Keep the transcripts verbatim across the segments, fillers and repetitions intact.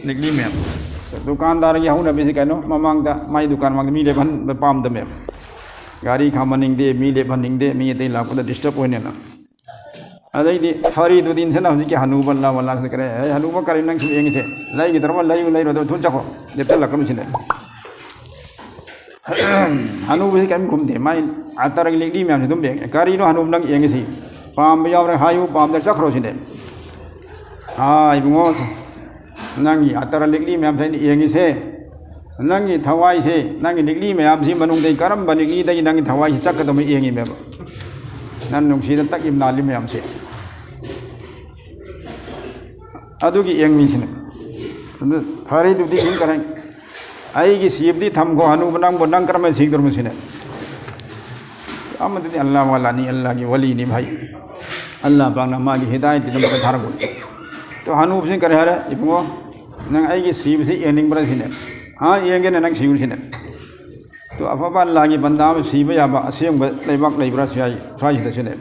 ꯂꯤꯛꯂꯤ ꯃꯌꯥꯝ꯫ ꯗꯨꯀꯥꯟꯗꯥꯔꯒꯤ ꯍꯧꯅꯕꯤꯁꯤ ꯀꯩꯅꯣ? ꯃꯃꯥꯡꯗ ꯃꯥꯏ ꯗꯨꯀꯥꯟ ꯃꯃꯥꯡꯗ ꯃꯤ ꯂꯦꯞꯍꯟꯕ ꯄꯥꯝꯗꯕꯅꯦꯕ꯫ ꯒꯥꯔꯤ ꯈꯥꯝꯍꯟꯅꯤꯡꯗꯦ, ꯃꯤ ꯂꯦꯞꯍꯟꯅꯤꯡꯗꯦ, ꯃꯤ ꯑꯇꯩ ꯂꯥꯛꯄꯗ disturb ꯑꯣꯏꯅꯦꯅ꯫ ꯑꯗꯩꯗꯤ ꯐꯔꯤꯗꯨꯗꯤꯟꯁꯤꯅ ꯍꯧꯖꯤꯛꯀꯤ ꯍꯅꯨꯕ ꯂꯥ ꯋꯥꯂꯥꯁꯤꯗ ꯀꯔꯤ, "ꯑꯦ, ꯍꯅꯨꯕ, ꯀꯔꯤ ꯅꯪ ꯁꯨꯝ ꯌꯦꯡꯉꯤꯁꯦ? ꯂꯩꯒꯗ꯭ꯔꯕ? ꯂꯩꯌꯨ, ꯂꯩꯔꯣꯏꯗꯕ ꯊꯨꯅ ꯆꯠꯈ꯭ꯔꯣ, ꯂꯦꯞꯁꯤꯜꯂꯛꯀꯅꯨ" ꯁꯤꯅꯦ꯫ ꯍꯅꯨꯕꯁꯤ ꯀꯔꯤꯝ ꯈꯨꯝꯗꯦ, ꯃꯥꯏ ꯑꯇꯔꯒꯤ ꯂꯤꯛꯂꯤ ꯃꯌꯥꯝꯁꯤ ꯑꯗꯨꯝ ꯌꯦꯡꯉꯦ꯫ "ꯀꯔꯤꯅꯣ ꯍꯅꯨꯕ ꯅꯪ ꯌꯦꯡꯉꯤꯁꯤ? ꯄꯥꯝꯕ ꯌꯥꯎꯔꯦ ꯍꯥꯏꯌꯨ, ꯄꯥꯝꯗ꯭ꯔꯦ ꯆꯠꯈ꯭ꯔꯣ" ꯁꯤꯅꯦ꯫ "ꯑꯥ, ꯏꯕꯨꯡꯉꯣ, ꯅꯪꯒꯤ ꯑꯇꯔ ꯂꯤꯛꯂꯤ ꯃꯌꯥꯝꯁꯦ ꯑꯩꯅ ꯌꯦꯡꯉꯤꯁꯦ, ꯅꯪꯒꯤ ꯊꯋꯥꯏꯁꯦ, ꯅꯪꯒꯤ ꯂꯤꯛꯂꯤ ꯃꯌꯥꯝꯁꯤ ꯃꯅꯨꯡꯗꯒꯤ ꯀꯔꯝꯕ ꯂꯤꯛꯂꯤꯗꯒꯤ ꯅꯪꯒꯤ ꯊꯋꯥꯏꯁꯤ ꯆꯠꯀꯗꯕ ꯌꯦꯡꯉꯤꯃꯦꯕ꯫ ꯅꯪ ꯅꯨꯡꯁꯤꯗ ꯇꯛꯏꯕ ꯅꯥꯜꯂꯤ ꯃꯌꯥꯝꯁꯦ, ꯑꯗꯨꯒꯤ ꯌꯦꯡꯃꯤꯁꯤꯅꯦ꯫ ꯑꯗꯨ ꯐꯔꯤꯗꯨꯗꯤ ꯁꯨꯝ ꯀꯔꯤ, ꯑꯩꯒꯤ ꯁꯤꯕꯗꯤ ꯊꯝꯈꯣ, ꯍꯅꯨꯕ ꯅꯪꯕꯨ, ꯅꯪ ꯀꯔꯝꯍꯥꯏꯅ ꯁꯤꯗꯧꯔꯤꯕ ꯁꯤꯅꯦ?" ꯑꯃꯗꯨꯗꯤ ꯑꯜꯂꯥ ꯋꯥꯂꯥꯅꯤ, ꯑꯜꯂꯥꯒꯤ ꯋꯥꯂꯤꯅꯤ ꯚꯥꯏ꯫ ꯑꯜꯂꯥ ꯄꯥꯛꯅ ꯃꯥꯒꯤ ꯍꯤꯗꯥꯌꯠꯇꯤ ꯑꯗꯨꯝ ꯊꯥꯔꯛꯄꯅꯤ꯫ ꯑꯗꯣ ꯍꯅꯨꯕꯁꯤꯅ ꯀꯔꯤ ꯍꯥꯏꯔꯦ? "ꯏꯕꯨꯡꯉꯣ, ꯅꯪ ꯑꯩꯒꯤ ꯁꯤꯕꯁꯤ ꯌꯦꯡꯅꯤꯡꯕ꯭ꯔꯥ?" ꯁꯤꯅꯦ꯫ "ꯑꯥ, ꯌꯦꯡꯒꯦꯅꯦ, ꯅꯪ ꯁꯤꯌꯨ" ꯁꯤꯅꯦ꯫ ꯑꯗꯣ ꯑꯐꯕ ꯑꯜꯂꯥꯒꯤ ꯕꯟꯗꯥ ꯑꯃ ꯁꯤꯕ ꯌꯥꯕ ꯑꯁꯦꯡꯕ ꯂꯩꯕꯥꯛ ꯂꯩꯕ꯭ꯔꯥ ꯁ꯭ꯋꯥꯏ-, ꯁ꯭ꯋꯥꯏꯁꯤꯗ ꯁꯤꯅꯦ꯫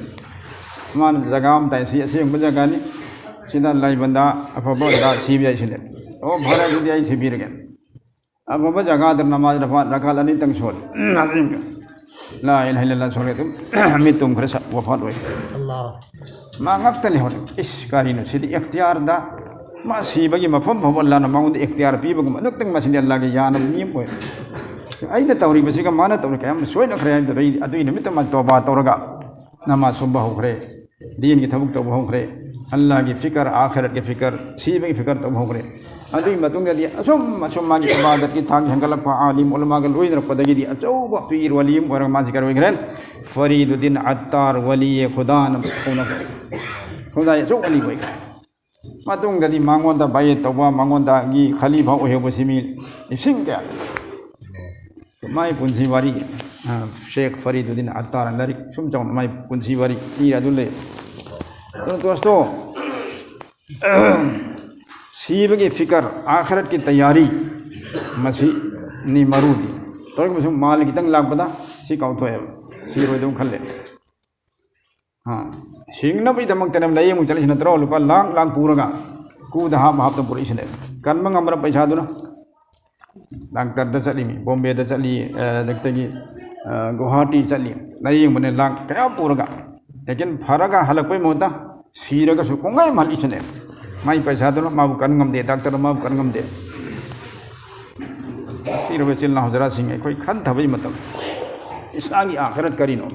ꯃꯥꯅ ꯖꯒꯥ ꯑꯃ ꯇꯥꯛꯏ, "ꯁꯤ ꯑꯁꯦꯡꯕ ꯖꯒꯥꯅꯤ, ꯁꯤꯗ ꯑꯜꯂꯥꯒꯤ ꯕꯟꯗꯥ, ꯑꯐꯕ ꯕꯟꯗꯥ ꯁꯤꯕ ꯌꯥꯏ" ꯁꯤꯅꯦ꯫ "ꯑꯣ, ꯐꯔꯦ, ꯑꯗꯨꯗꯤ ꯑꯩ ꯁꯤꯕꯤꯔꯒꯦ"꯫ ꯑꯐꯕ ꯖꯒꯥꯗ ꯅꯃꯥꯖ ꯔꯐꯥ-, ꯔꯀꯥꯠ ꯑꯅꯤꯇꯪ ꯁꯣꯜꯂꯤ꯫ ꯂꯥ ꯏꯂꯥꯍ ꯏꯜꯂꯜꯂꯥꯍ ꯁꯣꯜꯂꯤ, ꯑꯗꯨꯝ ꯃꯤꯠ ꯇꯨꯝꯈ꯭ꯔꯦ, ꯁ-, ꯋꯐꯥꯠ ꯑꯣꯏ꯫ ꯑꯜꯂꯥꯍ꯫ ꯃꯥ ꯉꯛꯇꯅꯤ ꯍꯣꯔꯦꯟ, "ꯏꯁ, ꯀꯔꯤꯅꯣ ꯁꯤꯗꯤ ꯏꯈꯇꯤꯌꯥꯔꯗ, ꯃꯥ ꯁꯤꯕꯒꯤ ꯃꯐꯝ ꯐꯥꯎꯕ ꯑꯜꯂꯥꯅ ꯃꯉꯣꯟꯗ ꯏꯈꯇꯤꯌꯥꯔ ꯄꯤꯕꯒꯨꯝ ꯑꯗꯨꯛꯇꯪ ꯃꯁꯤꯗꯤ ꯑꯜꯂꯥꯒꯤ ꯌꯥꯅꯕ ꯃꯤ ꯑꯃ ꯑꯣꯏ꯫ ꯑꯩꯅ ꯇꯧꯔꯤꯕꯁꯤꯒ ꯃꯥꯅ ꯇꯧꯔꯤ ꯀꯌꯥꯝ ꯁꯣꯏꯅꯈ꯭ꯔꯦ" ꯍꯥꯏꯕꯗꯨꯗ ꯑꯩ ꯑꯗꯨꯒꯤ ꯅꯨꯃꯤꯠꯇ ꯃꯥ ꯇꯣꯕꯥ ꯇꯧꯔꯒ ꯅꯃꯥꯖ ꯁꯣꯟꯕ ꯍꯧꯈ꯭ꯔꯦ꯫ ꯗꯤꯟꯒꯤ ꯊꯕꯛ ꯇꯧꯕ ꯍꯧꯈ꯭ꯔꯦ꯫ ꯑꯜꯂꯥꯒꯤ ꯐꯤꯀꯔ, ꯑꯥꯈꯤꯔꯠꯀꯤ ꯐꯤꯀꯔ, ꯁꯤꯕꯒꯤ ꯐꯤꯀꯔ ꯇꯧꯕ ꯍꯧꯈ꯭ꯔꯦ꯫ ꯑꯗꯨꯒꯤ ꯃꯇꯨꯡꯗꯗꯤ ꯑꯁꯨꯝ ꯑꯁꯨꯝ ꯃꯥꯒꯤ ꯏꯕꯥꯗꯠꯀꯤ ꯊꯥꯛ ꯍꯦꯟꯒꯠꯂꯛꯄ, ꯑꯥꯂꯤꯝ ꯎꯂꯃꯥꯒ ꯂꯣꯏꯅꯔꯛꯄꯗꯒꯤꯗꯤ ꯑꯆꯧꯕ ꯄꯤꯔ ꯋꯥꯂꯤ ꯑꯃ ꯑꯣꯏꯔꯒ ꯃꯥꯁꯤ ꯀꯔꯤ ꯑꯣꯏꯈ꯭ꯔꯦ? ꯐꯔꯤꯗꯨꯗꯤꯟ ꯑꯠꯇꯥꯔ ꯋꯥꯂꯤꯌꯦ ꯈꯨꯗꯥꯅ ꯀꯧꯅꯈ꯭ꯔꯦ꯫ ꯈꯨꯗꯥꯏ ꯑꯆꯧꯕ ꯋꯥꯂꯤ ꯑꯣꯏꯈ꯭ꯔꯦ꯫ ꯃꯇꯨꯡꯗꯗꯤ ꯃꯉꯣꯟꯗ ꯕꯥꯏꯌꯦꯠ ꯇꯧꯕ, ꯃꯉꯣꯟꯗꯒꯤ ꯈꯂꯤꯐꯥ ꯑꯣꯏꯍꯧꯕꯁꯤ ꯃꯤ ꯂꯤꯁꯤꯡ ꯀꯌꯥ? ꯃꯥꯏ ꯄꯨꯟꯁꯤ ꯋꯥꯔꯤ, ꯑ, ꯁꯦꯈ ꯐꯔꯤꯗꯨꯗꯤꯟ ꯑꯠꯇꯥꯔ ꯂꯥꯏꯔꯤꯛ ꯁꯨꯝ ꯆꯥꯎꯅ ꯃꯥꯏ ꯄꯨꯟꯁꯤ ꯋꯥꯔꯤ ꯏꯔ ꯑꯗꯨ ꯂꯩ꯫ ꯑꯗꯨ ꯗꯣꯁꯇꯣ, ꯁꯤꯕꯒꯤ ꯐꯤꯀꯔ, ꯑꯥꯈꯤꯔꯠꯀꯤ ꯇꯌꯥꯔꯤ, ꯃꯁꯤꯅꯤ ꯃꯔꯨꯗꯤ꯫ ꯇꯧꯔꯤꯕ ꯁꯨꯝ ꯃꯥꯜ ꯈꯤꯇꯪ ꯂꯥꯛꯄꯗ ꯁꯤ ꯀꯥꯎꯊꯣꯛꯑꯦꯕ, ꯁꯤꯔꯣꯏꯗꯧ ꯈꯜꯂꯦ꯫ ꯑ, ꯍꯤꯡꯅꯕꯒꯤꯗꯃꯛꯇꯅꯦꯕ ꯂꯥꯏꯌꯦꯡꯕ ꯆꯠꯂꯤꯁꯤ ꯅꯠꯇ꯭ꯔꯣ? ꯂꯨꯄꯥ ꯂꯥꯛ ꯂꯥꯛ ꯄꯨꯔꯒ꯫ ꯀꯨꯗ ꯍꯥꯞ ꯍꯥꯞꯇ ꯄꯨꯔꯛꯏꯁꯤꯅꯦ꯫ ꯀꯟꯕ ꯉꯝꯕ꯭ꯔꯥ ꯄꯩꯁꯥꯗꯨꯅ? ꯗꯥꯛꯇꯔꯗ ꯆꯠꯂꯤꯃꯤ, ꯕꯣꯝꯕꯦꯗ ꯆꯠꯂꯤ, ꯑꯗꯒꯤ ꯒꯨꯋꯥꯍꯥꯇꯤ ꯆꯠꯂꯤ, ꯂꯥꯌꯦꯡꯕꯅꯦ ꯂꯥꯛ ꯀꯌꯥ ꯄꯨꯔꯒ꯫ ꯂꯦꯀꯤꯟ ꯐꯔꯒ ꯍꯜꯂꯛꯄꯩ ꯃꯍꯨꯠꯇ ꯁꯤꯔꯒꯁꯨ ꯀꯣꯡꯒꯥꯏ ꯑꯃ ꯍꯜꯂꯛꯏꯁꯤꯅꯦ꯫ ꯃꯥꯏ ꯄꯩꯁꯥꯗꯨꯅ ꯃꯥꯕꯨ ꯀꯟ ꯉꯝꯗꯦ, ꯗꯥꯛꯇꯔꯅ ꯃꯥꯕꯨ ꯀꯟ ꯉꯝꯗꯦ꯫ ꯁꯤꯔꯕ ꯏꯆꯤꯜ ꯏꯅꯥꯎ ꯍꯖꯔꯥꯠꯁꯤꯡ, ꯑꯩꯈꯣꯏ ꯈꯟꯊꯕꯒꯤ ꯃꯇꯝ꯫ ꯏꯁꯥꯒꯤ ꯑꯥꯈꯤꯔꯠ ꯀꯔꯤꯅꯣ?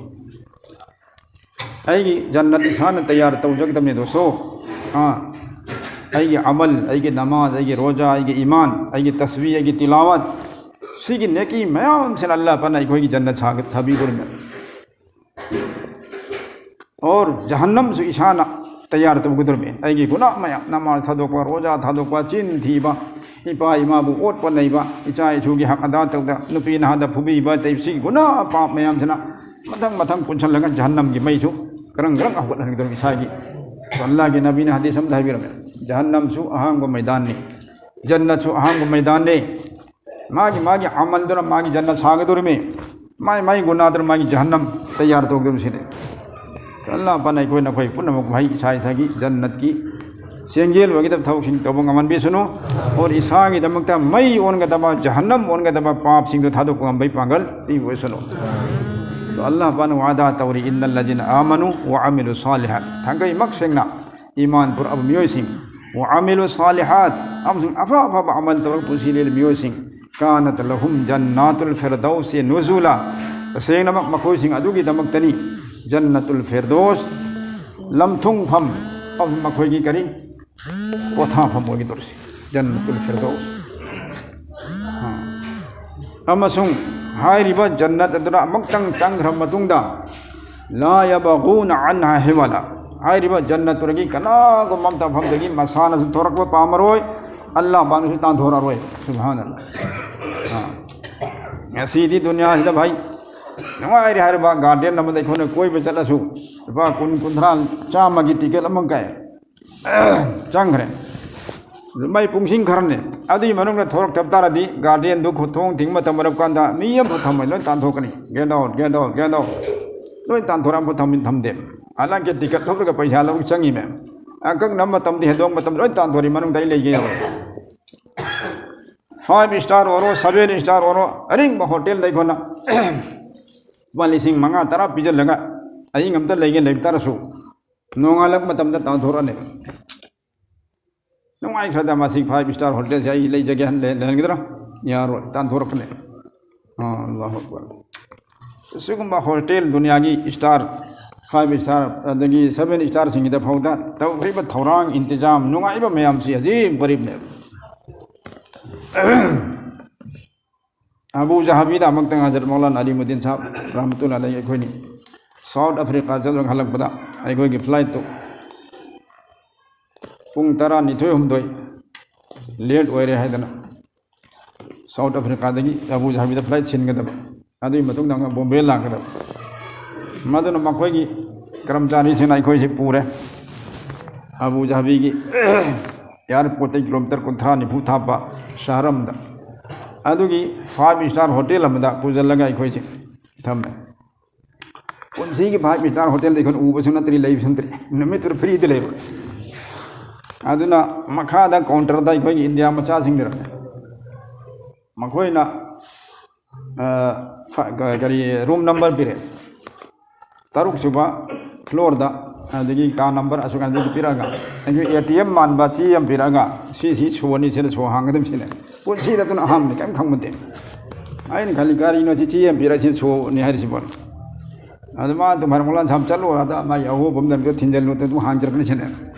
ꯑꯩꯒꯤ ꯖꯟꯅꯠ ꯏꯁꯥꯅ ꯇꯌꯥꯔ ꯇꯧꯖꯒꯗꯕꯅꯤ ꯗꯣꯁꯣ꯫ ꯑꯥ, ꯑꯩꯒꯤ ꯑꯃꯜ, ꯑꯩꯒꯤ ꯅꯃꯥꯖ, ꯑꯩꯒꯤ ꯔꯣꯖꯥ, ꯑꯩꯒꯤ ꯏꯃꯥꯟ, ꯑꯩꯒꯤ ꯇꯁꯕꯤ, ꯑꯩꯒꯤ ꯇꯤꯂꯥꯋꯥꯠ, ꯁꯤꯒꯤ ꯅꯦꯀꯤ ꯃꯌꯥꯝꯁꯤꯅ ꯑꯜꯂꯥꯍ ꯄꯥꯛꯅ ꯑꯩꯈꯣꯏꯒꯤ ꯖꯟꯅꯠ ꯁꯥꯒ-, ꯊꯥꯕꯤꯗꯣꯔꯤꯕꯅꯤ꯫ ꯑꯣꯔ ꯖꯍꯟꯅꯝꯁꯨ ꯏꯁꯥꯅ ꯇꯌꯥꯔ ꯇꯧꯒꯗꯧꯔꯤꯕꯅꯤ꯫ ꯑꯩꯒꯤ ꯒꯨꯅꯥ ꯃꯌꯥꯝ, ꯅꯃꯥꯖ ꯊꯥꯗꯣꯛꯄ, ꯔꯣꯖꯥ ꯊꯥꯗꯣꯛꯄ, ꯆꯤꯟ ꯊꯤꯕ, ꯏꯄꯥ ꯏꯃꯥꯕꯨ ꯑꯣꯠꯄ ꯅꯩꯕ, ꯏꯆꯥ ꯏꯁꯨꯒꯤ ꯍꯛ ꯑꯗꯥ ꯇꯧꯗ, ꯅꯨꯄꯤ ꯅꯍꯥꯗ ꯐꯨꯕꯤꯕ, ꯆꯩꯕꯁꯤ ꯒꯨꯅꯥ ꯄꯥꯞ ꯃꯌꯥꯝꯁꯤꯅ ꯃꯊꯪ ꯃꯊꯪ ꯄꯨꯟꯁꯤꯜꯂꯒ ꯖꯍꯟꯅꯝꯒꯤ ꯃꯩꯁꯨ ꯀꯔꯪ ꯀꯔꯪ ꯍꯧꯒꯠꯍꯟꯒꯗꯧꯔꯤꯕꯅꯤ ꯏꯁꯥꯒꯤ꯫ ꯑꯜꯂꯥꯍꯒꯤ ꯅꯕꯤꯅ ꯍꯗꯤꯁ ꯑꯃꯗ ꯍꯥꯏꯕꯤꯔꯝꯃꯦ, ꯖꯍꯟꯅꯝꯁꯨ ꯑꯍꯥꯡꯕ ꯃꯩꯗꯥꯟꯅꯤ, ꯖꯟꯅꯠꯁꯨ ꯑꯍꯥꯡꯕ ꯃꯩꯗꯥꯟꯅꯤ꯫ ꯃꯥꯒꯤ, ꯃꯥꯒꯤ ꯑꯃꯜꯗꯨꯅ ꯃꯥꯒꯤ ꯖꯟꯅꯠ ꯁꯥꯒꯗꯧꯔꯤꯃꯤ꯫ ꯃꯥꯒꯤ, ꯃꯥꯒꯤ ꯒꯨꯅꯥꯗꯨꯅ ꯃꯥꯒꯤ ꯖꯍꯟꯅꯝ ꯇꯌꯥꯔ ꯇꯧꯒꯗꯧꯔꯤꯁꯤꯅꯤ꯫ ꯑꯜꯂꯥꯍ ꯄꯥꯛꯅ ꯑꯩꯈꯣꯏ ꯅꯈꯣꯏ ꯄꯨꯝꯅꯃꯛ ꯃꯍꯩ ꯏꯁꯥ ꯏꯁꯥꯒꯤ ꯖꯟꯅꯠꯀꯤ ꯆꯦꯡꯖꯦꯜ ꯑꯣꯏꯒꯗꯕ ꯊꯕꯛꯁꯤꯡ ꯇꯧꯕ ꯉꯝꯍꯟꯕꯤꯁꯅꯨ꯫ ꯑꯣꯔ ꯏꯁꯥꯒꯤꯗꯃꯛꯇ ꯃꯩ ꯑꯣꯟꯒꯗꯕ, ꯖꯍꯟꯅꯝ ꯑꯣꯟꯒꯗꯕ ꯄꯥꯞꯁꯤꯡꯗꯨ ꯊꯥꯗꯣꯛꯄ ꯉꯝꯕꯒꯤ ꯄꯥꯡꯒꯜ ꯄꯤꯕ ꯑꯣꯏꯁꯅꯨ꯫ ꯑꯗꯣ ꯑꯜꯂꯥꯍ ꯄꯥꯛꯅ ꯋꯥꯗꯥ ꯇꯧꯔꯤ, "ꯏꯟꯅꯜꯂꯖꯤꯅ ꯑꯥꯃꯅꯨ ꯋꯥ ꯑꯃꯤꯂꯨ ꯁꯥꯂꯤꯍꯥꯠ", ꯊꯥꯡꯒꯩ ꯃꯛ ꯁꯦꯡꯅ ꯏꯃꯥꯟ ꯄꯨꯔꯛꯑꯕ ꯃꯤꯑꯣꯏꯁꯤꯡ, "ꯋꯥ ꯑꯃꯤꯂꯨ ꯁꯥꯂꯤꯍꯥꯠ", ꯑꯃꯁꯨꯡ ꯑꯐ ꯑꯐꯕ ꯑꯃꯜ ꯇꯧꯔꯒ ꯄꯨꯟꯁꯤ ꯂꯦꯜꯂꯤ ꯃꯤꯑꯣꯏꯁꯤꯡ, "ꯀꯥꯅꯠ ꯂꯍꯨꯝ ꯖꯟꯅꯥꯇꯨꯜ ꯐꯤꯔꯗꯧꯁꯤ ꯅꯨꯖꯨꯂꯥ", ꯇꯁꯦꯡꯅꯃꯛ ꯃꯈꯣꯏꯁꯤꯡ ꯑꯗꯨꯒꯤꯗꯃꯛꯇꯅꯤ ꯖꯟꯅꯇꯨꯜ ꯐꯤꯔꯗꯧꯁ ꯂꯝꯊꯨꯡꯐꯝ, ꯑꯃꯁꯨꯡ ꯃꯈꯣꯏꯒꯤ ꯀꯔꯤ ꯄꯣꯊꯥꯐꯝ ꯑꯣꯏꯒꯗꯧꯔꯤꯁꯤ, ꯖꯟꯅꯇꯨꯜ ꯐꯤꯔꯗꯧꯁ꯫ ꯑꯥ꯫ ꯑꯃꯁꯨꯡ ꯍꯥꯏꯔꯤꯕ ꯖꯟꯅꯠ ꯑꯗꯨꯗ ꯑꯃꯨꯛꯇꯪ ꯆꯪꯈ꯭ꯔꯕ ꯃꯇꯨꯡꯗ, "ꯂꯥ ꯌꯕꯒꯨꯅ ꯑꯟꯍꯥ ꯍꯤꯋꯥꯂꯥ", ꯍꯥꯏꯔꯤꯕ ꯖꯟꯅꯠꯇꯨꯗꯒꯤ ꯀꯅꯥꯒꯨꯝꯕ ꯑꯃꯇ ꯃꯐꯝꯗꯒꯤ ꯃꯁꯥꯅꯁꯨ ꯊꯣꯔꯛꯄ ꯄꯥꯝꯃꯔꯣꯏ, ꯑꯜꯂꯥꯍ ꯄꯥꯛꯅꯁꯨ ꯇꯥꯟꯊꯣꯔꯛꯑꯔꯣꯏ꯫ ꯁꯨꯕꯍꯥꯅꯜꯂꯥꯍ꯫ ꯑꯥ꯫ ꯉꯁꯤꯗꯤ ꯗꯨꯅꯤꯌꯥꯁꯤꯗ ꯚꯥꯏ, ꯅꯨꯡꯉꯥꯏꯔꯦ ꯍꯥꯏꯔꯤꯕ ꯒꯥꯔꯗꯦꯟ ꯑꯃꯗ ꯑꯩꯈꯣꯏꯅ ꯀꯣꯏꯕ ꯆꯠꯂꯁꯨ, ꯂꯨꯄꯥ ꯀꯨꯟ, ꯀꯨꯟꯊ꯭ꯔꯥ, ꯆꯥꯝꯃꯒꯤ ꯇꯤꯀꯦꯠ ꯑꯃ ꯀꯛꯑꯦ꯫ ꯆꯪꯈ꯭ꯔꯦ꯫ ꯑꯗꯨ ꯃꯩ ꯄꯨꯡꯁꯤꯡ ꯈꯔꯅꯦ꯫ ꯑꯗꯨꯒꯤ ꯃꯅꯨꯡꯗ ꯊꯣꯛꯂꯛꯇꯕ ꯇꯥꯔꯗꯤ ꯒꯥꯔꯗꯦꯟꯗꯨ ꯈꯨ-, ꯊꯣꯡ ꯊꯤꯡꯕ ꯃꯇꯝ ꯑꯣꯏꯔꯛꯄ ꯀꯥꯟꯗ ꯃꯤ ꯑꯃꯐꯥꯎ ꯊꯝꯃꯣꯏ, ꯂꯣꯏ ꯇꯥꯟꯊꯣꯛꯀꯅꯤ꯫ "Get out, get out, get out"꯫ ꯂꯣꯏ ꯇꯥꯟꯊꯣꯔꯛꯑ ꯑꯃꯐꯥꯎ ꯊꯝ-, ꯊꯝꯗꯦ꯫ ꯍꯥꯟꯅꯒꯤ ꯇꯤꯀꯦꯠ ꯂꯧꯔꯒ ꯄꯩꯁꯥ ꯂꯧ ꯆꯪꯉꯤꯃꯦ꯫ ꯑꯀꯛꯅꯕ ꯃꯇꯝꯗ, ꯍꯦꯟꯗꯣꯛ ꯃꯇꯝꯗ ꯂꯣꯏ ꯇꯥꯟꯊꯣꯔꯛꯏ, ꯃꯅꯨꯡꯗ ꯑꯩ ꯂꯩꯒꯦ ꯍꯥꯏꯕ꯫ Five star ꯑꯣꯏꯔꯣ, seven star ꯑꯣꯏꯔꯣ, ꯑꯔꯤꯡꯕ ꯍꯣꯇꯦꯜꯗ ꯑꯩꯈꯣꯏꯅ ꯂꯨꯄꯥ ꯂꯤꯁꯤꯡ ꯃꯉꯥ ꯇꯔꯥ ꯄꯤꯁꯤꯜꯂꯒ ꯑꯍꯤꯡ ꯑꯝꯇ ꯂꯩꯒꯦ ꯂꯩꯕ ꯇꯥꯔꯁꯨ, ꯅꯣꯡꯉꯥꯜꯂꯛꯄ ꯃꯇꯝꯗ ꯇꯥꯟꯊꯣꯔꯛꯑꯅꯦꯕ꯫ ꯅꯨꯡꯉꯥꯏꯈ꯭ꯔꯗ ꯃꯁꯤ five star ꯍꯣꯇꯦꯜꯁꯦ ꯑꯩ ꯂꯩꯖꯒꯦ ꯍꯥꯏꯅ ꯂꯩ-, ꯂꯩꯍꯟꯒꯗ꯭ꯔꯥ? ꯌꯥꯔꯣꯏ, ꯇꯥꯟꯊꯣꯔꯛꯀꯅꯤ꯫ ꯑꯥ, ꯑꯜꯂꯥꯍꯨ ꯑꯛꯕꯔ꯫ ꯁꯤꯒꯨꯝꯕ ꯍꯣꯇꯦꯜ ꯗꯨꯅꯤꯌꯥꯒꯤ star, five star, ꯑꯗꯒꯤ seven starꯁꯤꯡꯒꯤꯗ ꯐꯥꯎꯗ ꯇꯧꯈ꯭ꯔꯤꯕ ꯊꯧꯔꯥꯡ, ꯏꯟꯇꯤꯖꯥꯝ, ꯅꯨꯡꯉꯥꯏꯕ ꯃꯌꯥꯝꯁꯤ ꯑꯖꯤꯝ ꯒꯔꯤꯕꯅꯦꯕ꯫ ꯑꯕꯨ ꯖꯍꯥꯕꯤꯗ ꯑꯃꯨꯛꯇꯪ ꯍꯖꯔꯠ ꯃꯧꯂꯥꯅꯥ ꯑꯂꯤꯃꯨꯗꯤꯟ ꯁꯥꯍꯕ ꯔꯍꯃꯇꯨꯜꯂꯥꯍꯤ ꯑꯂꯩꯍꯤ ꯑꯩꯈꯣꯏꯅꯤ ꯁꯥꯎꯠ ꯑꯐ꯭ꯔꯤꯀꯥ ꯆꯠꯂꯒ ꯍꯜꯂꯛꯄꯗ ꯑꯩꯈꯣꯏꯒꯤ flightꯇꯨ ꯄꯨꯡ ꯇꯔꯥꯅꯤꯊꯣꯏ ꯍꯨꯝꯗꯣꯏ late ꯑꯣꯏꯔꯦ ꯍꯥꯏꯗꯅ ꯁꯥꯎꯠ ꯑꯐ꯭ꯔꯤꯀꯥꯗꯒꯤ ꯑꯕꯨ ꯖꯍꯥꯕꯤꯗ flight ꯁꯤꯟꯒꯗꯕ, ꯑꯗꯨꯒꯤ ꯃꯇꯨꯡꯗ ꯑꯃꯨꯛ ꯕꯣꯝꯕꯦ ꯂꯥꯛꯀꯗꯕ꯫ ꯃꯗꯨꯅ ꯃꯈꯣꯏꯒꯤ ꯀꯔꯃꯆꯥꯔꯤꯁꯤꯡꯅ ꯑꯩꯈꯣꯏꯁꯤ ꯄꯨꯔꯦ꯫ ꯑꯕꯨ ꯖꯍꯥꯕꯤꯒꯤ airportꯇꯒꯤ kilometre ꯀꯨꯟꯊ꯭ꯔꯥ ꯅꯤꯐꯨ ꯊꯥꯞꯄ ꯁꯍꯔ ꯑꯃꯗ, ꯑꯗꯨꯒꯤ five star ꯍꯣꯇꯦꯜ ꯑꯃꯗ ꯄꯨꯁꯤꯜꯂꯒ ꯑꯩꯈꯣꯏꯁꯤ ꯊꯝꯃꯦ꯫ ꯄꯨꯟꯁꯤꯒꯤ five star ꯍꯣꯇꯦꯜꯗ ꯑꯩꯈꯣꯏꯅ ꯎꯕꯁꯨ ꯅꯠꯇ꯭ꯔꯤ, ꯂꯩꯕꯁꯨ ꯅꯠꯇ꯭ꯔꯤ, ꯅꯨꯃꯤꯠꯇꯨꯗ freeꯗ ꯂꯩꯔꯨꯔꯦ꯫ ꯑꯗꯨꯅ ꯃꯈꯥꯗ counterꯗ ꯑꯩꯈꯣꯏꯒꯤ ꯏꯟꯗꯤꯌꯥ ꯃꯆꯥꯁꯤꯡ ꯂꯩꯔꯝꯃꯦ꯫ ꯃꯈꯣꯏꯅ, ꯑ, ꯐ-, ꯀ-, ꯀꯔꯤ, room number ꯄꯤꯔꯛꯑꯦ, ꯇꯔꯨꯛ ꯁꯨꯕ floorꯗ, ꯑꯗꯒꯤ ꯀꯥ number ꯑꯁꯨꯛ ꯑꯗꯒꯤ ꯄꯤꯔꯛꯑꯒ, ꯑꯩꯈꯣꯏ ATM ꯃꯥꯟꯕ ꯆꯦ ꯑꯃ ꯄꯤꯔꯛꯑꯒ, "ꯁꯤꯁꯤ ꯁꯣꯅꯤ, ꯁꯤꯗ ꯁꯣ ꯍꯥꯡꯒꯗꯕꯅꯤ ꯁꯤꯅꯦ"꯫ ꯄꯨꯟꯁꯤꯗ ꯑꯗꯨꯅ ꯑꯍꯥꯟꯕꯅꯤ, ꯀꯔꯤꯝ ꯈꯪꯕ ꯅꯠꯇꯦ꯫ ꯑꯩꯅ ꯈꯜꯂꯤ, "ꯀꯔꯤꯅꯣ ꯁꯤ ꯆꯦ ꯑꯃ ꯄꯤꯔꯛꯑ ꯁꯤ ꯁꯣꯅꯤ ꯍꯥꯏꯔꯤꯁꯤꯕꯣ?" ꯑꯗꯨ ꯃꯥ ꯑꯗꯨꯝ ꯍꯥꯏꯔ, "ꯃꯧꯂꯥꯅꯥ ꯁꯥꯍꯕ ꯆꯠꯂꯣ, ꯑꯗ ꯃꯥꯒꯤ ꯑꯍꯣꯕ ꯑꯃꯗ ꯑꯝꯇ ꯊꯤꯟꯖꯜꯂꯨ, ꯑꯗꯨꯝ ꯍꯥꯡꯖꯔꯛꯀꯅꯤ" ꯁꯤꯅꯦ꯫